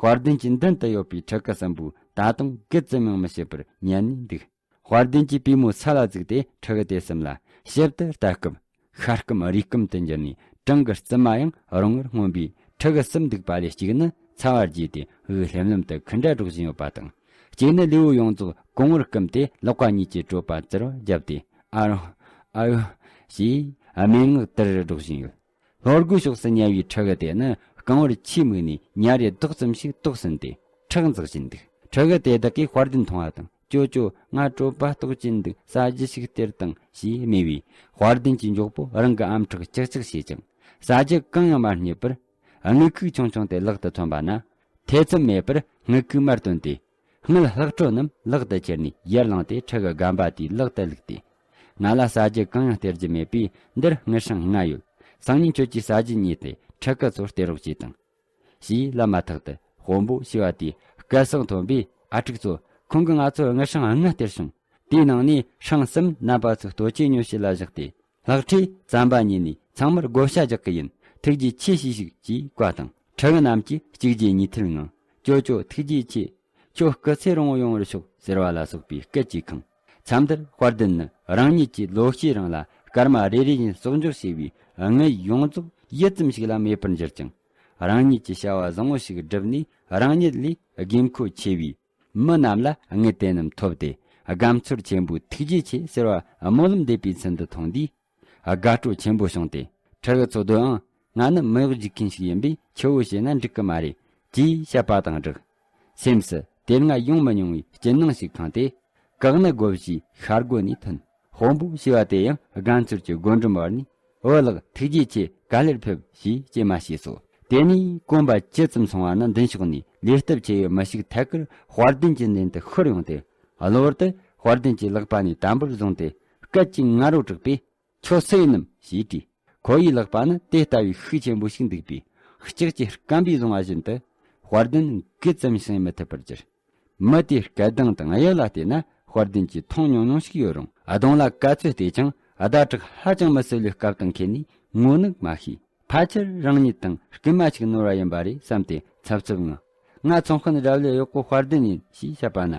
དཔལ་ལྡན་གྱི་མདུན་དུ་ཡོད་པའི་ཕྲུ་གུ་གསུམ་པོས་ད་དུང་གི་ཙམ་ཡང་མི་བྱེད་པར་ཉན་ནས་འདུག། དཔལ་ལྡན་གྱིས་པུས་མོ་ས་ལ་བཙུགས་ཏེ་ཕྲུ་གུ་དེ་གསུམ་ལ་ཞིབ་ཏུ་ལྟ་སྐབས། ཤ་སྐམ་རུས་སྐམ་དུ་འགྱུར་ནས་བྲང་གི་རྩིབ་མ་ཡང་རུང་བར་མངོན་པའི་ཕྲུ་གུ་གསུམ་འདུག་པ་ལས་གཅིག་ནི་ཚ་བ་རྒྱས་ཏེ་དབུགས་ལྷེམ་ལྷེམ་དུ་ཁུ་འདྲ་སྒྲོག་བཞིན་ཡོད་པ་དང་། གཅིག་ནི་ལུས་པོ་ཡོངས་རྫོགས་གོང་བུར་བསྐུམས་ཏེ་ལག་པ་གཉིས་ཀྱིས་གྲོད་པ་བཙིར་བར་བརྒྱབ་སྟེ། ཨ་རོ། ཨ་ཡོ། ཞེས་སྨྲེ་སྔགས་དིར་རི་སྒྲོག་བཞིན་ཡོད། ལྷོ་སྒོའི་ཕྱོགས་སུ་ཉལ་བའི་ཕྲུ་གུ་དེ་ནི་རྐང་བར་ཆུས་མིག་ནས་ཉ་རེ་རྡོག་ཙམ་ཞིག་ཏོག་ཟིན་ཏེ་ཁྲག་འཛག་བཞིན་འདུག། ཕྲུ་གུ་དེ་དག་གིས་དཔལ་ལྡན་མཐོང་བ་དང་། ཅོ་ཅོ། ང་གྲོད་པ་ལྟོགས་ཀྱིན་འདུག། ས་རྒྱུ་ཞིག་སྟེར་དང་ཞེས་སྨྲས་པས། དཔལ་ལྡན་གྱི་མགྱོགས་པོ་རང་གི་ཨམ་ཕྲག་ཅག་ཅག་བྱས་ཀྱང་ས་རྒྱུ་གང་ཡང་མ་རྙེད་པར། དངུལ་ཁུག་ཆུང་ཆུང་དེ་ལག་ཏུ་ཐོན་པ་ན། ཐེ་ཚོམ་མེད་པར་དངུལ་ཁུག་མར་བཏོན་ཏེ། དངུལ་ལྷག་འཕྲོ་རྣམས་ལག་ཏུ་ཁྱེར་ནས་ཡར་ལངས་ཏེ་ཕྲུ་གུ་རྒན་པ་དེའི་ལག་ཏུ་བླུགས་ཏེ། ང་ལ་ཟ་རྒྱུ་གང་ཡང་སྟེར་རྒྱུ་མེད་པས། འདིར་དངུལ་སྲང་ལྔ་ཡོད། སང་ཉིན་ཁྱོད་ཀྱིས་ཟ་རྒྱུ་རྙེད་དེ་ཕྲུ་གུ་ཚོར་སྟེར་རོགས་གྱིས་དང་། ཞེས་ལབ་མ་ཐག་ཏུ་དཔོན་པོ་ཞི་བ་དེས་སྐད་གསང་མཐོན་པོས། ཨ་ཕྲུག་ཚོ། ཁོང་གིས་ང་ཚོར་དངུལ་སྲང་ལྔ་སྟེར་བྱུང་། དེའི་ནང་ནས་སྲང་གསུམ་ནད་པ་ཚོའི་ལྟོ་ཆས་ཉོ་བྱེད་ལ་བཞག་སྟེ། ལྷག་འཕྲོས་རྩམ་པ་ཉོས་ནས་ཚང་མར་བགོ་བཤའ་རྒྱག་གི་ཡིན། ཐུགས་རྗེ་ཆེ་ཞུས་ཤིག་ཅེས་བཀའ་བཏང་། ཕྲུ་གུ་རྣམས་ཀྱིས་གཅིག་རྗེས་གཉིས་མཐུད་ངང་། ཅོ་ཅོ། ཐུགས་རྗེ་ཆེ། ཁྱོད་སྐུ་ཚེ་རིང་བོ་ཡོང་བར་ཤོག་ཟེར་བ་ལ་སོགས་པའི་སྐད་ཀྱིས་ཁེངས། མཚམས་དེར་དཔལ་ལྡན་ནི་རང་ཉིད་ཀྱི་ལོ་ཤས་རིང་ལ་སྐར་མ་རེ་རེ་བཞིན་གསོག་འཇོག་བྱས་པའི་དངུལ་ཡོངས་རྫོགས་ཡུད་ཙམ་ཞིག་ལ་མེད་པར་འགྱུར་ཅིང་། རང་ཉིད་ཀྱི་བྱ་བ་བཟང་བོ་ཞིག་བསྒྲུབས་ནས། རང་ཉིད་ལས་དགོས་མཁོ་ཆེ་བའི་མི་རྣམས་ལ་དངུལ་དེ་རྣམས་ཐོབ་སྟེ། རྒན་ཚོར་ཆེན་པོའི་ཐུགས་རྗེ་ཆེ་ཟེར་བ་སྨོན་ལམ་འདེབས་པའི་ཚུལ་འདི་མཐོང་དུས། དགའ་སྤྲོ་ཆེན་པོ་བྱུང་སྟེ། ཕྲུ་གུ་ཚོ་དོན་ཡང་། ང་ནི་མི་གཡོག་རྒྱུག་མཁན་ཞིག་ཡིན་པས། ཆུ་བོ་བྱས་ན་འགྲིག་གི་མ་རེད། ཅེས་བཤད་པ་དང་སྦྲགས། སེམས་སུ་དེ་སྔ་ཡོང་མི་མྱོང་བའི་སྐྱིད་སྣང་ཞིག་ཁེངས་ཏེ། བཀག་ནི་དགོས་ཞེས་ཤ་སྒོ་ནས་ཐོན། དཔོན་པོ་ཞི་བ་དེ་ཡང་རྒན་ཚོར་གྱི་སྒོ་འགྲམ་བར་ནས། འོ་ལགས། ཐུགས་རྗེ་ཆེ། ག་ལེར་ཕེབས། ཞེས་སྐྱེལ་མ་བྱས་སོ། དེ་ནས་གོམ་པ་ཇི་ཙམ་སོང་བ་ན། མདུན་ཕྱོགས་ནས་ལུས་སྟོབས་ཆེ་བའི་མི་ཞིག་ཐད་ཀར་དཔལ་ལྡན་གྱི་མདུན་དུ་ཤོར་ཡོང་སྟེ། གློ་བུར་དུ་དཔལ་ལྡན་གྱི་ལག་པ་ནས་དམ་པོར་བཟུང་སྟེ། སྐད་ཅིག་ང་རོ་དྲག་པས། ཁྱོད་སུ་ཡིན་ནམ་ཞེས་དྲིས། ཁོ་ཡི་ལག་པ་ན་དེ་ལྟ་བུའི་ཤུགས་ཆེན་པོ་ཞིག་འདུག་པས། ལྕགས་ཀྱི་སྐམ་པས་བཟུང་བ་བཞིན་དུ། དཔལ་ལྡན་གི་ཙམ་ཞིག་མི་ཐུབ་པར་གྱུར། མི་དེའི་སྐད་གདངས་དང་དབྱིབས་ལ་བལྟས་ན། དཔལ་ལྡན་གྱིས་མཐོང་མྱོང་མྱོང་ཞིག་ཡོད་རུང་། གདོང་ལ་ག་ཚོད་བལྟས་ཀྱང་། ཟླ་གྲགས་ཧ་ཅང་མི་གསལ་བའི་སྐབས་དང་ཁེལ་ནས། ངོ་ནི་མ་ཤེས། ཕལ་ཆེར་རང་ཉིད་དང་རྐུན་མ་ཞིག་ནོར་བ་ཡིན་པ་རེད་བསམ་སྟེ་འཚབ་འཚུབ་ངང་། ང་ཚོང་དཔོན་རབ་ལས་གཡོག་པོ་དཔལ་ལྡན་ཡིན་ཞེས་བཤད་པ་ན།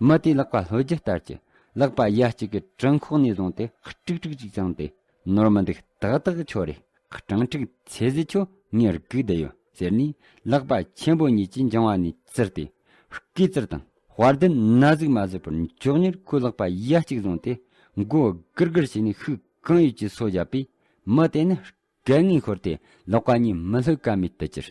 མི་དེའི་ལག་པ་ལྷོད་རྒྱུ་ལྟར་གྱི་ལག་པ་གཡས་གཅིག་གི་བྲང་ཁོག་ནས་བཟུང་སྟེ། ཀྲིག་ཀྲིག་ཅིག་བརྐྱངས་ཏེ། ནོར་མི་འདུག། ཏག་ཏག་ཁྱོད་རེད། སྤྲང་ཕྲུག་ཚེ་ཟད་ཁྱོད་ངས་སྒུག་བསྡད་ཡོད་ཟེར་ནས། ལག་པ་ཆེན་པོ་གཉིས་ཀྱིས་འགྱིང་བ་ནས་བཙིར་ཏེ། སྐེ་བཙིར་དང་། དཔལ་ལྡན་ན་ཟུག་མ་བཟོད་པར་མགྱོགས་མྱུར་ཁོའི་ལག་པ་གཡས་གཅིག་བཟུང་སྟེ། མགོ་སྒུར་སྒུར་བྱས་ནས་ཤུགས་གང་ཡོད་ཀྱིས་སོ་བརྒྱབ་པས། མི་དེ་ནི་སྐད་ངན་ཤོར་ཏེ་ལག་པ་གཉིས་མི་ལྷོད་ཀ་མེད་དུ་གྱུར།